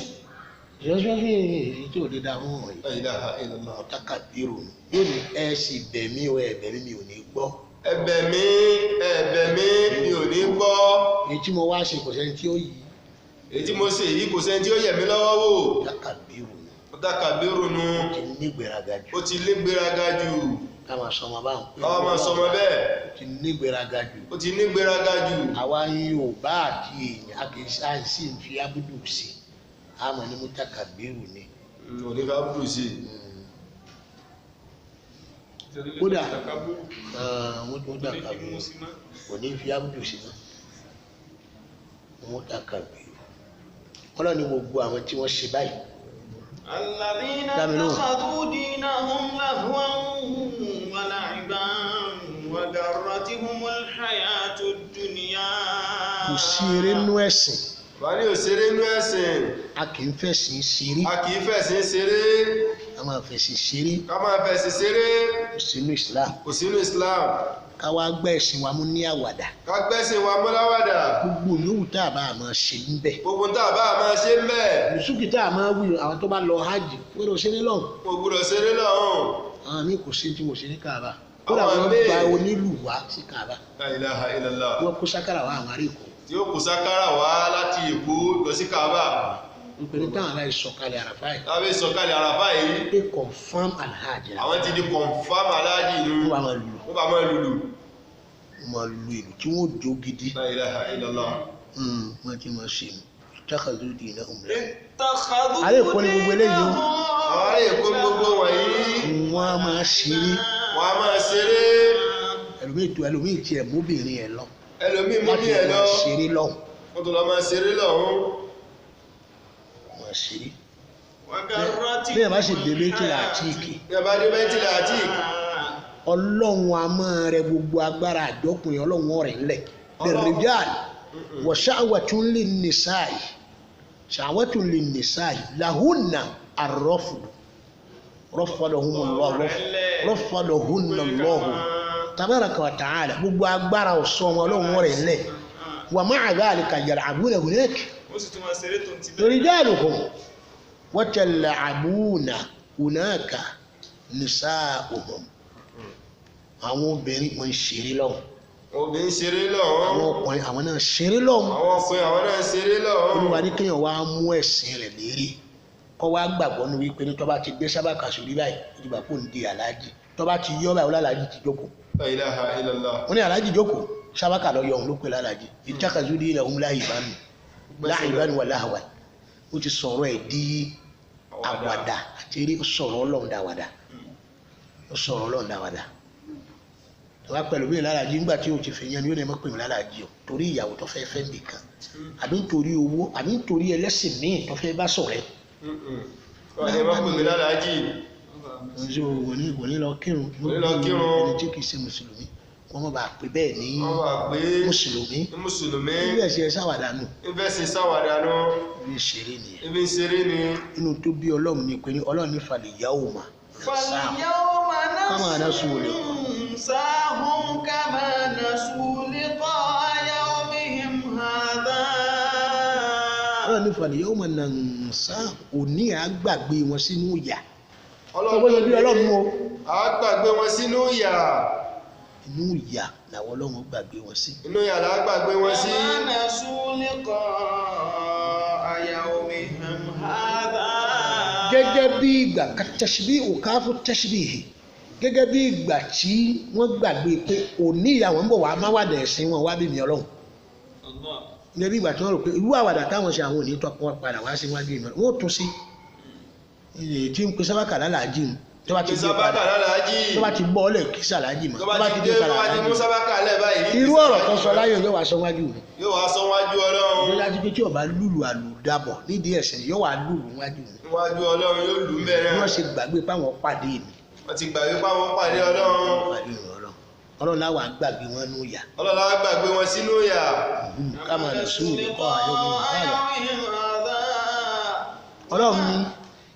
Sọ́yìn tí ò lè dá fún wọn yìí. Mutakabiru yóò ní ẹ sì bẹ̀ mí o, ẹ bẹ̀ mí mi ò ní gbọ́. Ẹ̀bẹ̀ mi, ẹ̀bẹ̀ mi, mi ò ní gbọ́. Èyí tí mo wá ṣe kò sẹ́ni tí ó yí. Èyí tí mo ṣe yìí kò sẹ́ni tí ó yẹ̀ mí lọ́wọ́ wò. Mutakabiru ni. Mutakabiru nu. Ó ti ní ìgbéraga jù. Ó ti ní ìgbéraga jù. Ká máa sọmọ báwọn. Ká máa sọmọ bẹ́ẹ̀. Ó ti ní ìgbéraga jù. Ó ti ní ìgbéraga jù. Àwa Yorùbá àti èèyàn a kì í sáyẹ̀nsì ń fi abudu sí. A mọ̀ ní Mutakabiru ni. Ò ní fi abudu sí. Kódà Mutakabiru kò ní fi abudu sí mọ́. Mutakabiru. Ọlọ́run ní gbogbo àwọn tí wọ́n ṣe báyìí. Alladhina ittakhadhu dinahum lahwan wa la'iban wa garratihumul hayatud dunya. Kò sí eré nú ẹ̀sìn. Wà ní òṣèré nú ẹ̀sìn. A kì í fẹ̀sìn ṣeré. A kì í fẹ̀sìn ṣeré. A máa fẹ̀sìn ṣeré. Ká máa fẹ̀sìn ṣeré. Kò sínú Islam. Kò sínú Islam. Ká wá gbẹ́ ẹ̀sìn wa mú ní àwàdà. Ká gbẹ́sìn wa mú láwàdà. Gbogbo yòówù tá a bá a máa ṣe ń bẹ̀. Gbogbo tá a bá a máa ṣe ń bẹ̀. Mùsùlùmí tá a máa wí àwọn tó bá lọ hajj gbọ́dọ̀ ṣeré lọ́hùn. Kò gbọ́dọ̀ ṣeré lọ́hùn. Àwọn míì kò sí tí mo ṣe ní Kaaba. Kódà wọ́n gba onílù wá sí Kaaba. La ilaha illallah. Wọ́n kó sákàrà wá àwọn ará Èkó. Tí ó kó sákàrà wá láti Èkó lọ sí Kaaba. Nítorí táwọn aláì sọ̀kalẹ̀ àràfá yìí. Táwọn sọ̀kalẹ̀ àràfá yìí. Pé confam alhaji. Àwọn ti di confam alhaji ni. Wọ́n bá máa lùlù. Wọ́n bá máa lùlù. Wọ́n máa lu ìlú tí wọ́n jó gidi. La ilaha illallah. Wọ́n ti máa ṣe ittakhadhu dinahum. Ittakhadhu Ará Èkó ni gbogbo eléyìí o. Àwọn ará Èkó ni gbogbo wọ̀nyí. Wọ́n á máa ṣeré. Wọ́n á máa ṣeré. Ẹlòmíì tiẹ̀ móbìnrin ẹ̀ lọ. Ẹlòmíì móbìnrin ẹ̀ lọ. Láti máa ṣeré lọ́hùn. Wọ́n tó lọ máa ṣeré lọ́hùn. Máa ṣeré. Bí ẹ bá sì dé Bẹ́tìlà àtíìkì. Bí ẹ bá dé Bẹ́tìlà àtíìkì. Ọlọ́run a máa rẹ gbogbo agbára àjọkùnrin ọlọ́run ọ̀rẹ́ ńlẹ̀. Lirrijal wa sha'watun linnisa'i. Sha'watun linnisa'i lahunna ar-rafdu. Rafadahumullahu rafadahunna Allahu tabaraka wa ta'ala. Gbogbo agbára ọ̀sán wọn ọlọ́run ọ̀rẹ́ ńlẹ̀. Wa ma'a dhalika yal'abuna hunak. Rijaluhum wa tal'abuna hunaka nisa'uhum. Àwọn obìnrin wọn ń ṣeré lọ́hùn. Obìnrin ṣeré lọ́hùn. Àwọn ọkùnrin àwọn náà ṣeré lọ́hùn. Àwọn ọkùnrin àwọn náà ṣeré lọ́hùn. Olúwa ní kéèyàn wá mú ẹ̀sìn rẹ̀ lérí. Kọ́ wá gbàgbọ́ nu wípé ní tọ́ba ti gbé sábàkà sórí báyìí ó ti gbà kó ń di aláàjì. Tọ́ba ti yọ́ báyìí ọlọ́láàjì ti jókòó. La ilaha illallah. Wọ́n ní aláàjì jókòó sábàkà lọ yọ òun ló pè láláàjì. Ittakhadhu dinahum la'iban la'iban wa lahwan. Ó ti sọ̀rọ̀ ẹ̀ di àwàdà àti eré sọ̀rọ̀ Ọlọ́run dàwàdà. Ó sọ̀rọ̀ Ọlọ́run dàwàdà. Wá pẹ̀lú mi lálàájì ńgbà tí o ti fi yan ni yóò ní ẹ má pè mí lálàájì o torí ìyàwó tó fẹ́ fẹ́ nìkan àbí nítorí owó àbí nítorí ẹlẹ́sìn míì tó fẹ́ bá sọ̀rẹ́. Wọ́n ní ẹ má pè mí lálàájì. Ǹjẹ́ o wò ní lọ kírun ẹni tí kì í ṣe mùsùlùmí wọ́n má bàa pè bẹ́ẹ̀ ní mùsùlùmí. Mùsùlùmí. Ibi ẹ̀sìn sáwàdà nù. Ibi ẹ̀sìn sáwàdà nù. Ibi ìṣeré nìyẹn. Ibi ìṣeré ni. Inú tó bí Ọlọ́run ni pé Ọlọ́run ní falẹ̀ yàwó mà. فاليوم ننساهم كما نسوا لقاء يومهم هذا. Ọlọ́run ní فاليوم ننساهم òní àgbàgbé wọn sínú ìyà. Ọlọ́run bí Ọlọ́run o. Àgbàgbé wọn sínú ìyà. Inú ìyà làwọn Ọlọ́run gbàgbé wọn sí. Inú ìyà làwọn gbàgbé wọn sí. كما نسوا لقاء يومهم هذا. Gẹ́gẹ́ bí ìgbà tẹ̀síbí òkáfù tẹ̀síbí yìí gẹ́gẹ́ bí ìgbà tí wọ́n gbàgbé pé òní ìyàwó ń bọ̀ wá má wàdà ẹ̀sìn wọn wá bí mi Ọlọ́run. Gẹ́gẹ́ bí ìgbà tí wọ́n rò pé irú àwàdà táwọn ṣe àwọn òní tó wọn padà wá sí wájú ìmọ̀ wọn ò tún sí. Èyí tí ń pe sábàkà lálàájì ń tó bá ti gbé padà tó bá ti gbọ́ ọ lẹ̀ kí sàlájì mọ́ tó bá ti dé padà láàjì. Irú ọ̀rọ̀ kan sọ láyé yóò wá sọ wájú mi. Yóò wá sọ wájú Ọlọ́run. Ìjọba ti pé tí ó bá lùlù àlùdàbọ̀ nídìí ẹ̀sìn yóò wá lùlù wájú mi. Wájú Ọlọ́run yóò lù mẹ́rin. Bí wọ́n ṣe gbàgbé páwọn pàdé mi. Wọ́n ti gbàgbé páwọn pàdé Ọlọ́run. Pàdé Ọlọ́run. Ọlọ́run láwa gbàgbé wọn nú yà. Ọlọ́run láwa gbàgbé wọn sínú yà. Ká máa lọ sùúrù kọ́ àyọ̀mí ìhàlà. Ọlọ́run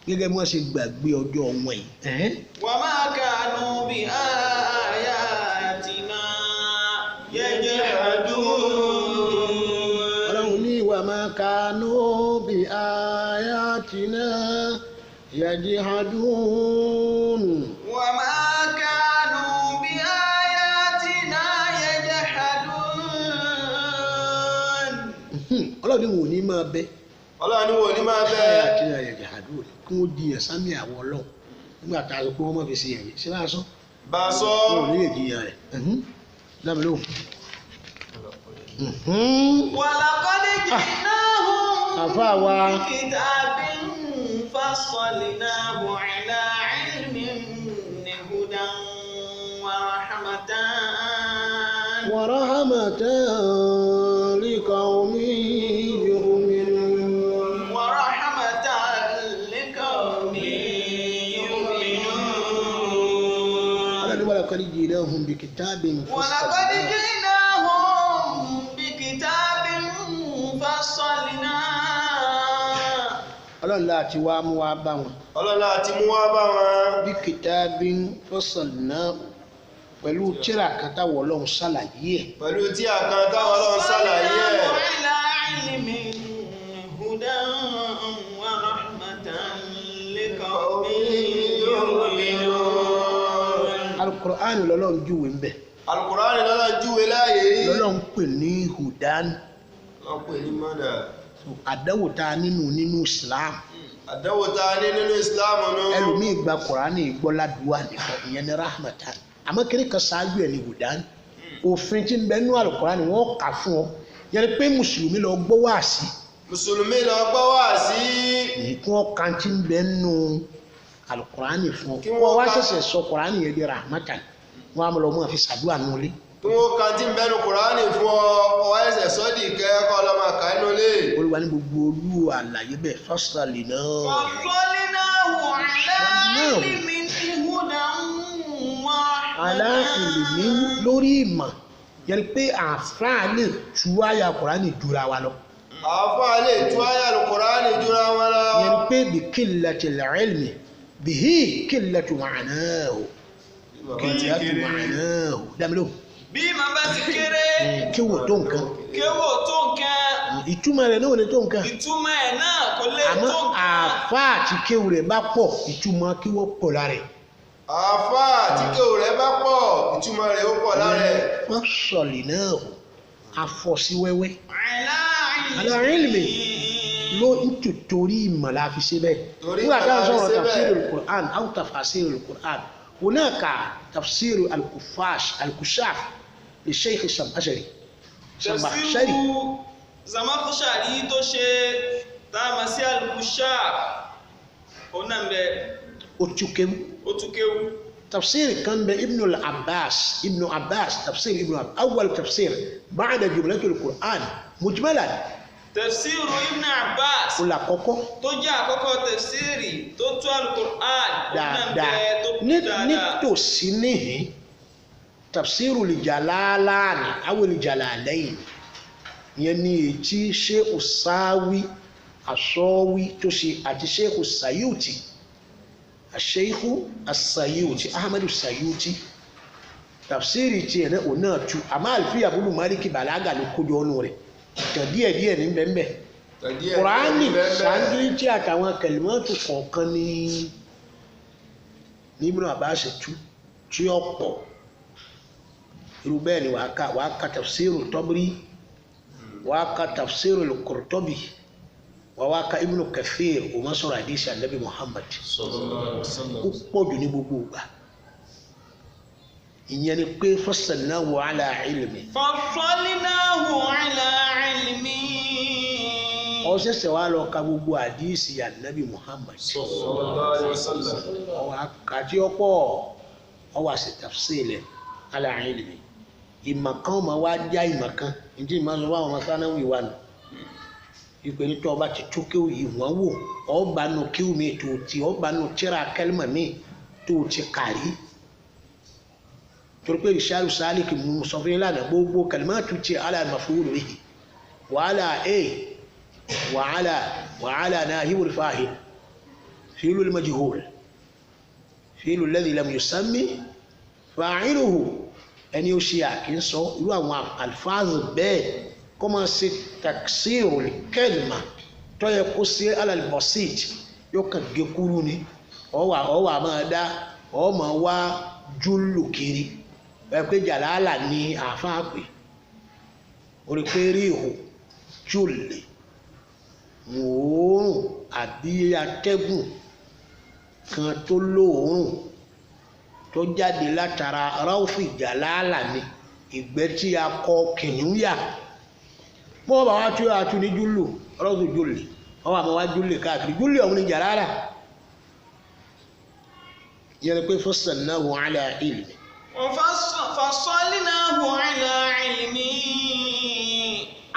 ní gẹ́gẹ́ bí wọ́n ṣe gbàgbé ọjọ́ wọn yìí. Wa ma kanu bi ayatina yajhadun. Ọlọ́run ní wa ma kanu bi ayatina yajhadun. Wa ma kanu bi ayatina yajhadun. Ọlọ́run ní wò ní máa bẹ. Ọlọ́run ní wò ní máa bẹ. Ayatina yajhadun kí wọ́n jiyàn sámi àwọ̀ Ọlọ́run nígbà tá a sọ pé wọ́n má fi ṣe yẹ̀yẹ́ ṣé bá a sọ. Bá a sọ. Wọn ò ní lè jiyàn rẹ̀ dábìlì lóhùn. Walaqad ji'nahum Àfáà wa. bikitabin fassalnahu ala ilmin hudan wa rahmatan. Wa rahmatan liqawmin yu'minun. Wa rahmatan liqawmin yu'minun. Ọlọ́run walaqad ji'nahum bikitabin Walaqad fassalnahu. ji'nahum bikitabin fassalnahu. Ọlọ́run láti wá mú wá bá wọn. Ọlọ́run láti mú wá bá wọn. Bikitabin fassalnahu. Pẹ̀lú tírà kan táwọn Ọlọ́run ṣàlàyé ẹ̀. Pẹ̀lú tírà kan táwọn Ọlọ́run ṣàlàyé ẹ̀. Ala ilmin hudan wa rahmatan liqawmin yu'minun. Al-Qur'an lọ́lọ́run júwe ń bẹ̀. Al-Qur'an lọ́lọ́run júwe láàyè yìí. Lọ́lọ́run pè ní hudan. Wọ́n pè ní mọ́nà. Àdánwò tá a nínú Islam. Àdánwò tá a ní nínú Islam nù. Ẹlòmíì gba Kùránì gbọ́ ládùúgbò nìkan, ìyẹn ní rahmatan. Àmọ́ kiri kan ṣáájú ẹ̀ ní hudan. Òfin tí ń bẹ nínú Al-Qur'an wọ́n kà fún ọ. Yẹn pé Mùsùlùmí lọ gbọ́ wáàsí. Mùsùlùmí lọ gbọ́ wáàsí. Kí wọ́n kan tí ń bẹ nínú Al-Qur'an fún ọ. Kí wọ́n wá ṣẹ̀ṣẹ̀ sọ Kùránì yẹn di rahmatan. Wọ́n á lọ mọ́ fi ṣàdúrà nulẹ̀. Kí wọ́n kan tí ń bẹ́nu Kùránì fún ọ, ọwọ́ ẹsẹ̀ sọ́dì kẹ́kọ̀ọ́ lọ́mọ àkànú lé. Olúwa ní gbogbo olú àlàyé bẹ́ẹ̀ fọ́sàlì náà. Fọ́sọ́lì náà wò aláìlímí hudan wa Ala ilmi lórí ìmọ̀ yẹn pé àáfàá lè tú àyà Kùránì jura wa lọ. Àáfàá lè tú àyà Kùránì jura wa lọ. Yẹn pé bí qillatil ilmi bihi qillatu ma'nahu. Qillatu ma'nahu. Dámilò. Bí màá bá ti kéré. Kéwò tó nǹkan. Kéwò tó nǹkan. Ìtumọ̀ rẹ̀ náà ò lè tó nǹkan. Ìtumọ̀ ẹ̀ náà kò lè tó nǹkan. Àmọ́ àáfàá àti kéwò rẹ̀ bá pọ̀, ìtumọ̀ kéwò pọ̀ lára ẹ̀. Àáfàá àti kéwò rẹ̀ bá pọ̀, ìtumọ̀ rẹ̀ ó pọ̀ lára ẹ̀. Wọ́n sọ̀lì náà o, afọ́síwẹ́wẹ́. Ala ilmi ló ń tòtórí ìmọ̀ la fi ṣe bẹ́ẹ̀. Nígbà táwọn sọ̀rọ̀ tafsirul Qur'an, aw tafasirul Qur'an, hunaka tafsiru al-Kufash al-Kushaf li Sheikh Samakhshari. Tafsiru Zamakhshari tó ṣe tá a mọ̀ sí al-Kushaf, òun náà ń bẹ. Ó tú kéwú. Ó tú kéwú. Tafsir kan bẹ Ibn al-Abbas, Ibn Abbas, tafsir Ibn Abbas, awwal tafsir ba'da jumlatul Qur'an mujmalan. Tafsiru Ibn Abbas. Ó là kọ́kọ́. Tó jẹ́ àkọ́kọ́ tafsiri tó tú al-Qur'an. Dáadáa nítòsí níhìn tafsiru al-Jalalani aw al-Jalalayn yẹn ní ètí Sheikh Sawi Asọ́wí tó ṣe àti Sheikh Sayuti Sheikh Sayuti Ahmadu Sayuti tafsiri tiẹ̀ náà ò náà tu àmọ́ àlùfíà búlù Málíkì Bàlágà ló kójọ ọ́nù rẹ̀ tàn díẹ̀ díẹ̀ ní bẹ́ẹ̀ Kùránì sàǹdíríkì àtàwọn kẹlìmọ́tò kọ̀ọ̀kan ní Ibn Abbas tú tí ó pọ̀ irú bẹ́ẹ̀ ni wàá ka tafsiru Tabari wàá ka tafsiru Qurtubi wàá ka Ibn Kathir o ma sọ̀rọ̀ àdìsí Ànábì Muhammad ó pọ̀ jù ní gbogbo ìgbà. Ìyẹn ni pé fassalnahu ala ilmi. Fassalnahu ala ilmi. Ó ṣẹ̀ṣẹ̀ wá lọ ka gbogbo àdìsí Ànábì Muhammad. Sallallahu alaihi wasallam. Ọwọ́ àkàtì ọ̀pọ̀ ọwọ́ àṣẹ tafsil ala ilmi. Ìmọ̀ kan ọmọ wa já ìmọ̀ kan ǹjẹ́ ìmọ̀ sọ fún àwọn ọmọ sánáwó ìwà nù. Ìpè ní tó ọba ti tú kéwù yìí wọ́n wò ọba nù kéwù mi tó ti ọba nù tíra kẹlẹ́mọ̀ mi tó ti kàrí. Torí pé Rishadu Salik mú sọ fún yín lánàá gbogbo kalimatu ti ala maf'ul bihi wàhálà a wàhálà wàhálà nahibul fa'il fi'lul majhul fi'lu alladhi lam yusammi fa'iluhu ẹni ó ṣe àkínsọ irú àwọn alfáàzù bẹ́ẹ̀ kó máa ṣe taksirul kalima tó yẹ kó ṣe alal basit yóò kàn gé kúrú ni ọwà máa dá ọ máa wá júlù kiri ẹ pé jàlálà ni àáfàá pè ó rí pé rí ihò júlè òórùn àbí atẹ́gùn kan tó lóòórùn tó jáde látara ráùfì jàlálà ni ìgbẹ́ tí a kọ kìnìún yà bó bá wá tú àtú ní júlù ráùfì júlè wọ́n wà máa wá júlè káàkiri júlè ọ̀hún ni jàlálà yẹn ni pé fassalnahu ala ilmi. Fassalnahu ala ilmi.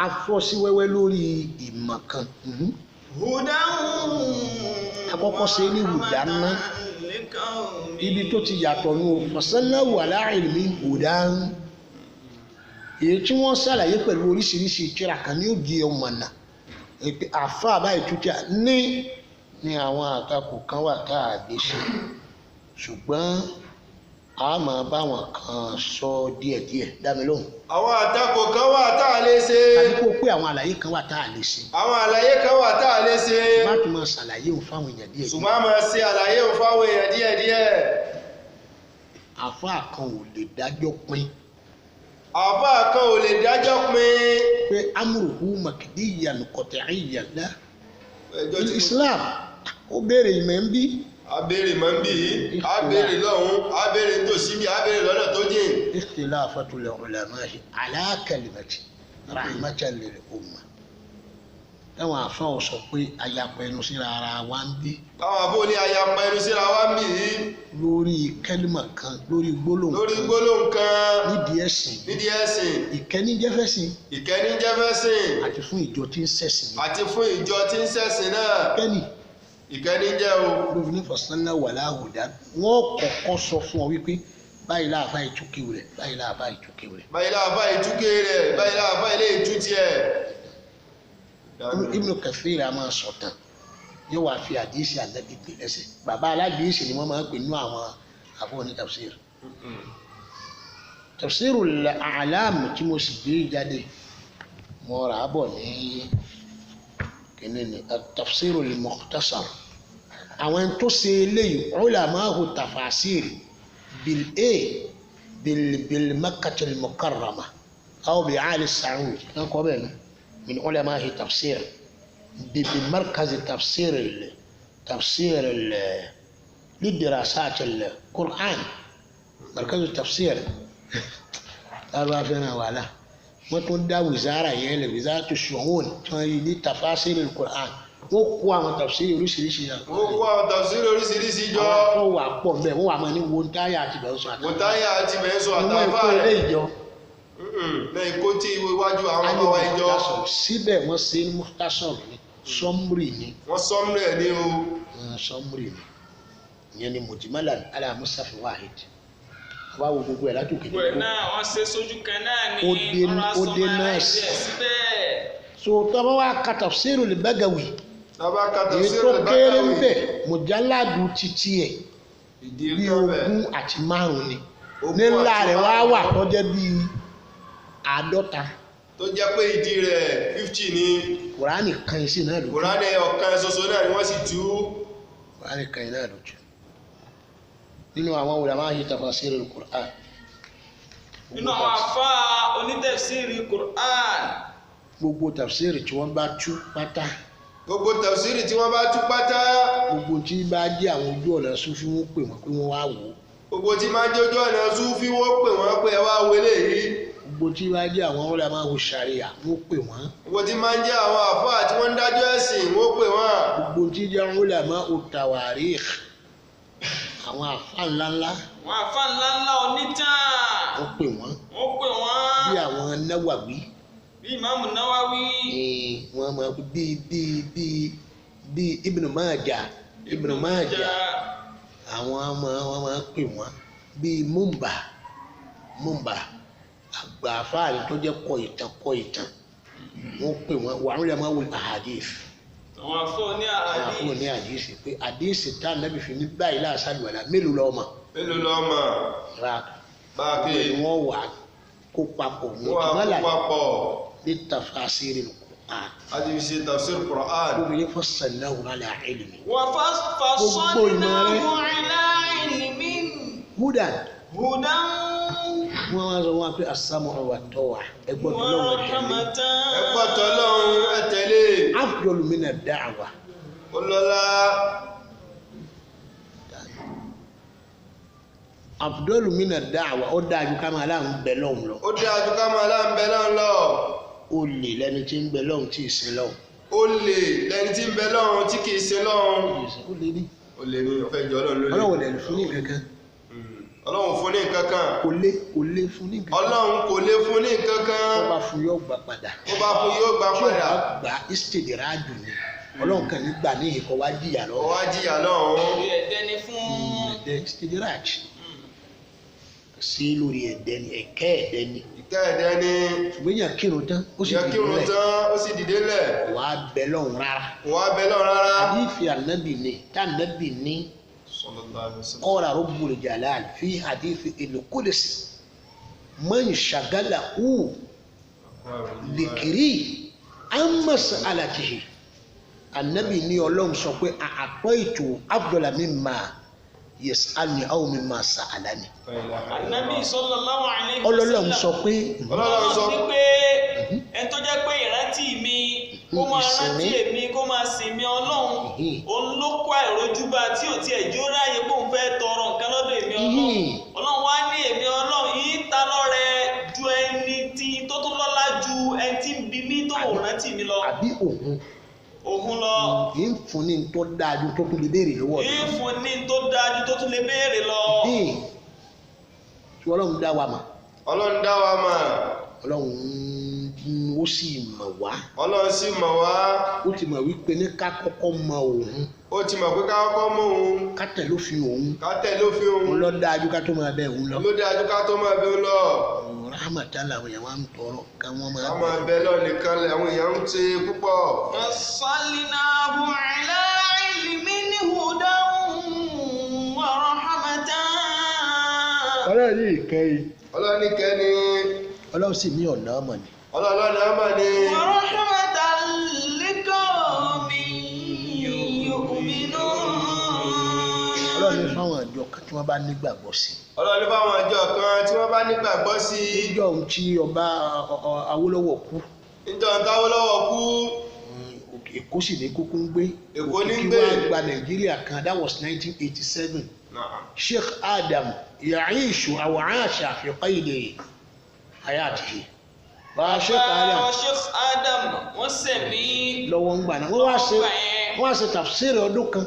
Afọ́síwẹ́wẹ́ lórí ìmọ̀ kan. Hudan. Àkọ́kọ́ ṣe ní hudan ná. Ibi tó ti yàtọ̀ nù fassalnahu ala ilmi hudan. Èyí tí wọ́n ṣàlàyé pẹ̀lú oríṣiríṣi ìtura kan ní ògì ọmọ náà. Àfa àbáyé tuntun ní àwọn àtakò kan wà tá a gbé ṣe. Ṣùgbọ́n A máa bá wọn kan sọ díẹ̀díẹ̀ dá mi lóhùn. Àwọn àtakò kan wà tá a lè ṣe. Tàbí kó pé àwọn àlàyé kan wà tá a lè ṣe. Àwọn àlàyé kan wà tá a lè ṣe. Má tún máa ṣàlàyé òun fáwọn èèyàn díẹ̀díẹ̀. Ṣùgbọ́n a máa ṣe àlàyé òun fáwọn èèyàn díẹ̀díẹ̀. Àfáà kan ò lè dájọ́ pin. Àfáà kan ò lè dájọ́ pin. Pé amúrùhù màkìdíyàn kọ̀tẹ̀ríyàn lá. Islam ó béèrè ìmọ̀ ń bí. A béèrè mọ́ ń bí, a béèrè lọ́hùn, a béèrè nítòsí bí, a béèrè lọ́nà tó jìn. Ikhtilafatul ulama'i ala kalimati rahmatan lil umma. Táwọn àfáà sọ pé ayapa ẹnu síra ara wa ń bí. Táwọn àfáà ní ayapa ẹnu síra wa ń bí. Lórí kẹ́límà kan, lórí gbólóhùn kan. Lórí gbólóhùn kan. Nídìí ẹ̀sìn. Nídìí ẹ̀sìn. Ìkẹ́ni jẹ́ fẹ́sìn. Ìkẹ́ni jẹ́ fẹ́sìn. Àti fún ìjọ tí ń ṣẹ̀sìn. Àti fún ìjọ tí ń ṣẹ̀sìn náà. Ìkẹ́ni. Ìkẹ́ni jẹ́ o. Lófin ní fọ̀sánná wà láhùdá. Wọ́n kọ́kọ́ sọ fún ọ wípé báyìí láàfáà ìtúkè rẹ̀, báyìí láàfáà ìtúkè rẹ̀. Báyìí láàfáà ìtúkè rẹ̀, báyìí láàfáà ilé ìtú tiẹ̀. Ibn Kathir a máa sọ̀tàn yóò wá fi àdísì ànábì pè lẹ́sẹ̀. Bàbá aládìísì ni wọ́n máa ń pè nínú àwọn àfọwọ́ní tafsir. Tafsirul A'lam tí mo sì gbé jáde mo rà á bọ̀ ní kíní ni Tafsirul Mukhtasar. Àwọn tó ṣe eléyìí ulamahu tafasir bil a bil bil Makkatil Mukarrama aw bi Ali Saud náà kọ́ bẹ́ẹ̀ ni. من علماء التفسير بمركز تفسير تفسير للدراسات القرآن مركز التفسير أربعة فينا ولا ما تون دا وزارة يعني وزارة الشؤون لتفاسير القرآن wọ́n kó àwọn tafsiri oríṣiríṣi yẹn. Wọ́n kó àwọn tafsiri oríṣiríṣi jọ. Àwọn afọ wà pọ̀ bẹ́ẹ̀ wọ́n wà máa ní wọ́ntáyà àti bẹ̀rẹ̀ sọ àtàfà. Wọ́ntáyà àti bẹ̀rẹ̀ sọ àtàfà rẹ̀. Wọ́n kó ilé ìjọ. Náà ikó tí iwájú àwọn ọmọ wa ìjọ. Síbẹ̀ wọ́n ṣe ní mukhtasar ni sọ́mùrì ni. Wọ́n sọ́mùrì ẹ̀ ní o. Sọ́mùrì ni ìyẹn ni mujmalan ala mushaf wahid. Wọ́n wo gbogbo ẹ̀ látòkè. Gbogbo ẹ̀ náà wọ́n ṣe sójú kan náà ni ọ̀rọ̀ asọ́mọ́ aláìsí ẹ̀ síbẹ̀. So tọ́ba wa ka tafsirul Bagawi. Tọ́ba ka èyí tó tafsirul kéré ń Bagawi. bẹ̀ mujalladu títí ẹ̀ Ìdí bí kan bẹ̀. 25 ni. Ogún Nílá àti rẹ̀ wá wà márùn-ún. tó jẹ́ bíi 50. Tó jẹ́ pé ìdí rẹ̀ 50 ni. Kùránì kan sí náà lójú. Kùránì ọ̀kan ṣoṣo náà ni wọ́n sì tú. Kùránì kan náà lójú. Nínú àwọn ulama yìí tafasirul Qur'an. Nínú àwọn àfáà onítẹ̀fsíìrì Qur'an. Gbogbo tafsiri tí wọ́n bá tú pátá. Gbogbo tafsiri tí wọ́n bá tú pátá. Gbogbo tí bá jẹ́ àwọn ojú ọ̀nà Súfí wọ́n pè wọ́n pé wọ́n wá wò ó. Gbogbo tí máa ń jójú ọ̀nà Súfí wọ́n pè wọ́n pé ẹ wá wọlé yìí. Gbogbo tí bá jẹ́ àwọn ulama ṣàríà wọ́n pè wọ́n. Gbogbo tí máa ń jẹ́ àwọn àfáà tí wọ́n ń dájọ́ ẹ̀sìn wọ́n pè wọ́n. Gbogbo tí jẹ́ ulama tawarikh àwọn àfáà ńláńlá. Àwọn àfáà ńláńlá onítàn. Wọ́n pè wọ́n. Wọ́n pè wọ́n. Bí àwọn Nawawi. Bí Ìmáàmù Nawawi. Wọ́n máa bí bí bí bí Ibn Majah Ibn Majah àwọn máa wọ́n máa pè wọ́n bí Mumba Mumba àgbà àfáà tó jẹ́ kọ ìtàn kọ ìtàn wọ́n pè wọ́n wà wọ́n lè máa wọ ahadith. Àwọn àfọ ní Àwọn àfọ ní ahadith. àdìsí pé àdìsí tá ànábì fi ní báyìí láàṣàlùwàlà mélòó lọ́ọ́ mọ̀. Mélòó lọ́ọ́ mọ̀. Ra Bá a ké. wọ́n wà kó papọ̀ Wọ́n wà kó papọ̀. ní tafasiri Qur'an. A ti fi ṣe tafsir Qur'an. Obìnrin fassalnahu ala ilmi. Wà fassalnahu ala ilmin. Hudan. Hudan. Wọ́n wá sọ wọn pé as-sam'u wat-ta'a ẹgbọ́n tó lọ́wọ́ tẹ̀lé. Ẹgbọ́n tó lọ́wọ́ ẹ tẹ̀lé. Afdalu mina ad-da'wa. Ó lọ́lá. Afdalu mina ad-da'wa ó dáa ju ká máa láǹ bẹ lọ́hùn lọ. Ó dáa ju ká máa láǹ bẹ lọ́hùn lọ. Ó lè lẹni tí ń bẹ lọ́hùn tí ì sin lọ́hùn. Ó lè lẹni tí ń bẹ lọ́hùn tí kì í sin lọ́hùn. Ó lè ní. Ó lè ní ọ̀fẹ́ ìjọ Ọlọ́run ló lè. Ọlọ́run lè fún ní nǹkan kan. Ọlọ́run fún ní nǹkan kan. Kò lè kò lè fún ní nǹkan kan. Ọlọ́run kò lè fún ní nǹkan kan. Tó bá fún yóò gbà padà. Tó bá fún yóò gbà padà. Tí ó bá gbà istidraju ni. Ọlọ́run kàn ní gbà ní ìkọ̀ wá jìyà lọ́hùn. Wá jìyà lọ́hùn. Ẹ̀dẹ́ ni fún. Ẹ̀dẹ́ istidraj. Sí lórí ẹ̀dẹ́ ni ẹ̀kẹ́ ẹ̀dẹ́ ni. Ìkẹ́ ẹ̀dẹ́ ni. Ṣùgbọ́n yàn kírun tán ó sì Yàn dìde kírun lẹ̀. tán ó sì dìde lẹ̀. Kò wá bẹ lọ́hùn rárá. Kò wá bẹ lọ́hùn rárá. Àdìfẹ́ ànábì ni tànábì ní. Qala Rabbul Jalal fi hadith al-Qudsi man shagalahu dhikri an mas'alatihi. Ànábì ní Ọlọ́run sọ pé a'taitu afdala mimma yas'alni aw mimma sa'alani. Ànábì sallallahu alaihi wasallam. Ọlọ́run sọ pé Ọlọ́run sọ ní pé ẹni tó jẹ́ pé ìrántí mi kó máa rántí èmi kó máa sìn mí Ọlọ́run òun ló kó àìrójú bá tí ò tiẹ̀ jó ráyè kó ń fẹ́ tọrọ nǹkan lọ́dọ̀ èmi Ọlọ́run. Ọlọ́run wá ní èmi Ọlọ́run yìí ta lọ́rẹ ju ẹni tí tó tún lọ́lá ju ẹni tí ń bi mí tó ò rántí mi lọ. Àbí òun Òun lọ. Yìí ń fún ní tó dáa ju tó tún lè béèrè lọ́wọ́ mi. Yìí ń fún ní tó dáa ju tó tún lè béèrè lọ. Tí Ọlọ́run dá wa mọ̀. Ọlọ́run dá wa mọ̀. Ọlọ́run ó sì mọ̀ wá. Ọlọ́run sì mọ̀ wá. Ó ti mọ̀ wípé ní ká kọ́kọ́ mọ òun. Ó ti mọ̀ pé ká kọ́kọ́ mọ òun. Ká tẹ̀lé òfin òun. Ká tẹ̀lé òfin òun. Òun ló dáa ju ká tó máa bẹ òun lọ. Ló dáa ju ká tó máa bẹ òun lọ. Rahmatan làwọn èèyàn wá ń tọrọ ká wọ́n máa. Ká máa bẹ lọ nìkan làwọn èèyàn ń ṣe púpọ̀. Fassalnahu ala ilmin hudan wa rahmatan. Ọlọ́run ní ìkẹyìn. Ọlọ́run ní ìkẹyìn. Ọlọ́run sì ní ọ̀nà ọmọ ni. Ọlọ́run ọ̀nà ọmọ ni. Wa rahmatan liqawmin yu'minun. Ọlọ́run ní fáwọn àjọ kan tí wọ́n bá nígbàgbọ́ sí. Ọlọ́run ní fáwọn àjọ kan tí wọ́n bá nígbàgbọ́ sí. Níjọ́ ohun tí ọba Awólọ́wọ̀ kú. Níjọ́ ohun tí Awólọ́wọ̀ kú. Èkó sì ní kúkú ń gbé. Èkó ní gbé. Òkìkí wá gba Nàìjíríà kan, that was 1987. Sheikh Adam yaishu aw aasha fi qaydi hayatihi. Bá Sheikh Adam. Sheikh Adam wọ́n sẹ̀mí. Lọ́wọ́ ń gbà náà. Wọ́n wá ṣe tafsiri ọdún kan.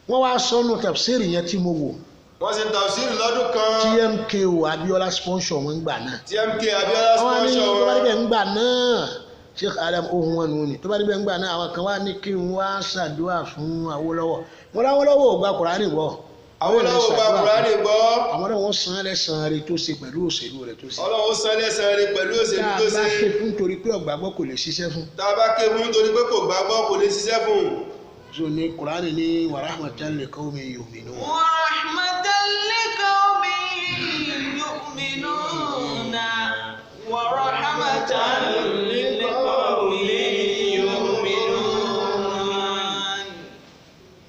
Wọ́n wá sọnù tafsiri yẹn tí mo wò. Wọ́n ṣe tafsiri lọ́dún kan. TMKO Abiola sponsor wọn ń gbà náà. TMK Abiola sponsor wọn. Tó bá níbẹ̀ ń gbà náà Sheikh Adam ohun wọn nù ní. Tó bá níbẹ̀ ń gbà náà àwọn kan wá ní kí n wá ṣàdúrà fún Awólọ́wọ̀. Wọ́n láwọ́lọ́wọ́ ò gba Kùránì gbọ́. Awólọ́wọ̀ gba Kùránì gbọ́. Àwọn náà wọ́n san lẹ́san rẹ̀ tó ṣe pẹ̀lú òṣèlú rẹ̀ tó ṣe. Ọlọ́run san lẹ́san rẹ̀ pẹ̀lú òṣèlú tó ṣe. Tá a bá ké fún torí pé ọ̀gbàgbọ́ kò lè ṣiṣẹ́ fún. Tá a bá ké fún torí pé kò gbàgbọ́ kò lè ṣiṣẹ́ fún. So ní Kùránì ní wa rahmatan liqawmin yu'minun. Wa rahmatan liqawmin yu'minun. Wa rahmatan liqawmin yu'minun.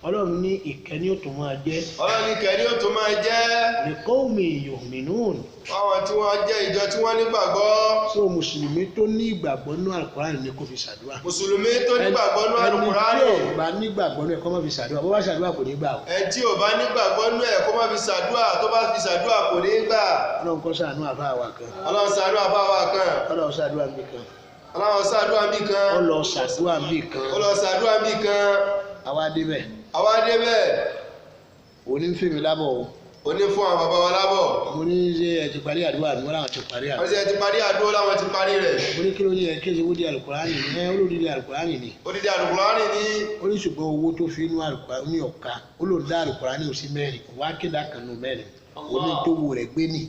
Ọlọ́run ní ìkẹ́ ni ó tún máa jẹ́. Ọlọ́run ní ìkẹ́ ni ó tún máa jẹ́. Liqawmin yu'minun. Fáwọn tí wọ́n jẹ́ ìjọ tí wọ́n nígbàgbọ́. So Mùsùlùmí tó ní ìgbàgbọ́ nínú Àlùkùránì ni kò fi ṣàdúrà. Mùsùlùmí tó nígbàgbọ́ nínú Àlùkùránì. Ẹni tí ò bá nígbàgbọ́ nínú ẹ̀ kó má fi ṣàdúrà. Bó bá ṣàdúrà kò ní gbà o. Ẹni tí ò bá nígbàgbọ́ nínú ẹ̀ kó má fi ṣàdúrà, tó bá fi ṣàdúrà kò ní gbà. Ọlọ́run kó ṣàánú àfáà wa kan. Ọlọ́run ṣàánú àfáà wa kan. Ọlọ́run ṣàdúrà níbì kan. Ọlọ́run ṣàdúrà níbì kan. Ọlọ́run ṣàdúrà níbì kan. Ọlọ́run ṣàdúrà níbì kan. Àwa débẹ̀. Àwa débẹ̀. Òní ń fèmí lábọ̀ o. Ó ní fún àwọn bàbá wa lábọ̀. Mo ní ṣe ẹ ti parí àdúrà ni wọ́n láwọn ti parí àdúrà. Wọ́n ṣe ẹ ti parí àdúrà láwọn ti parí rẹ̀. Mo ní kí ló ní ẹ kí ẹ ṣe ó di Àlùkùránì ni ẹ olódìdí Àlùkùránì ni. Odidi Àlùkùránì ni. Ó ní ṣùgbọ́n owó tó fi inú Àlùkùránì ní ọ̀ka ó lòún dá Àlùkùránì ò sí mẹ́rin kò wá kéda kan nù mẹ́rin. Ó ní tó wo rẹ̀ gbé nì.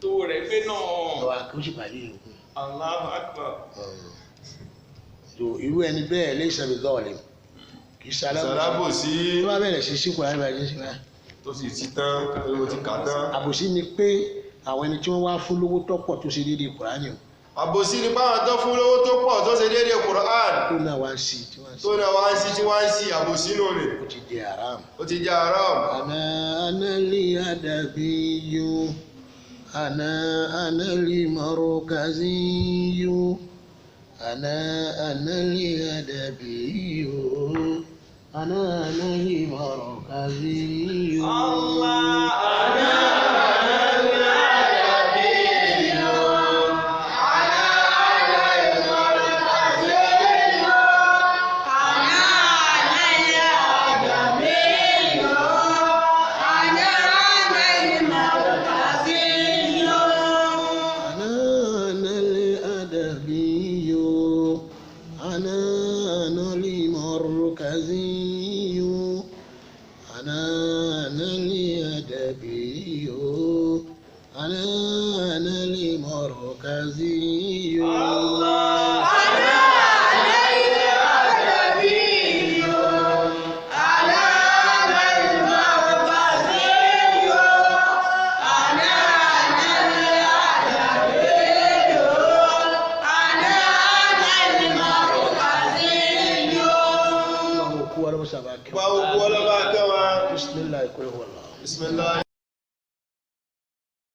Tó wo rẹ̀ gbé náà. Ọ̀wà kí ó sì parí ìlú. Allahu Akbar. Irú ẹni bẹ́ẹ̀ lè ṣàbí dọ́ọ̀lì. Kì í ṣalábòsí. Tó bá bẹ̀rẹ̀ sí sí Kùránì bá jẹ́ sí báyìí. Tó sì ti tán, tó ti kà tán. Àbòsí ni pé àwọn ẹni tí wọ́n wá fún lówó tó pọ̀ tó ṣe déédéé Kùránì o. Àbòsí ni báwọn tó fún lówó tó pọ̀ tó ṣe déédéé Kùránì. Tó náà wá ń sí tí wọ́n ń sí. Tó náà wá ń sí tí wọ́n ń sí àbòsí nù ni. Ó ti di haram. Ó ti di haram. Àná análì àdàbí yó, àná análì mọ̀rọ̀kazí yó, àná análì àdàbí yó. أنا نهي مركزي الله أنا الأدبي أنا المركزي أنا الأدبي أنا المركزي أنا الأدبي أنا المركزي أنا الأدبي أنا المركزي الله أنا الأدبي أنا المركزي Bismillah.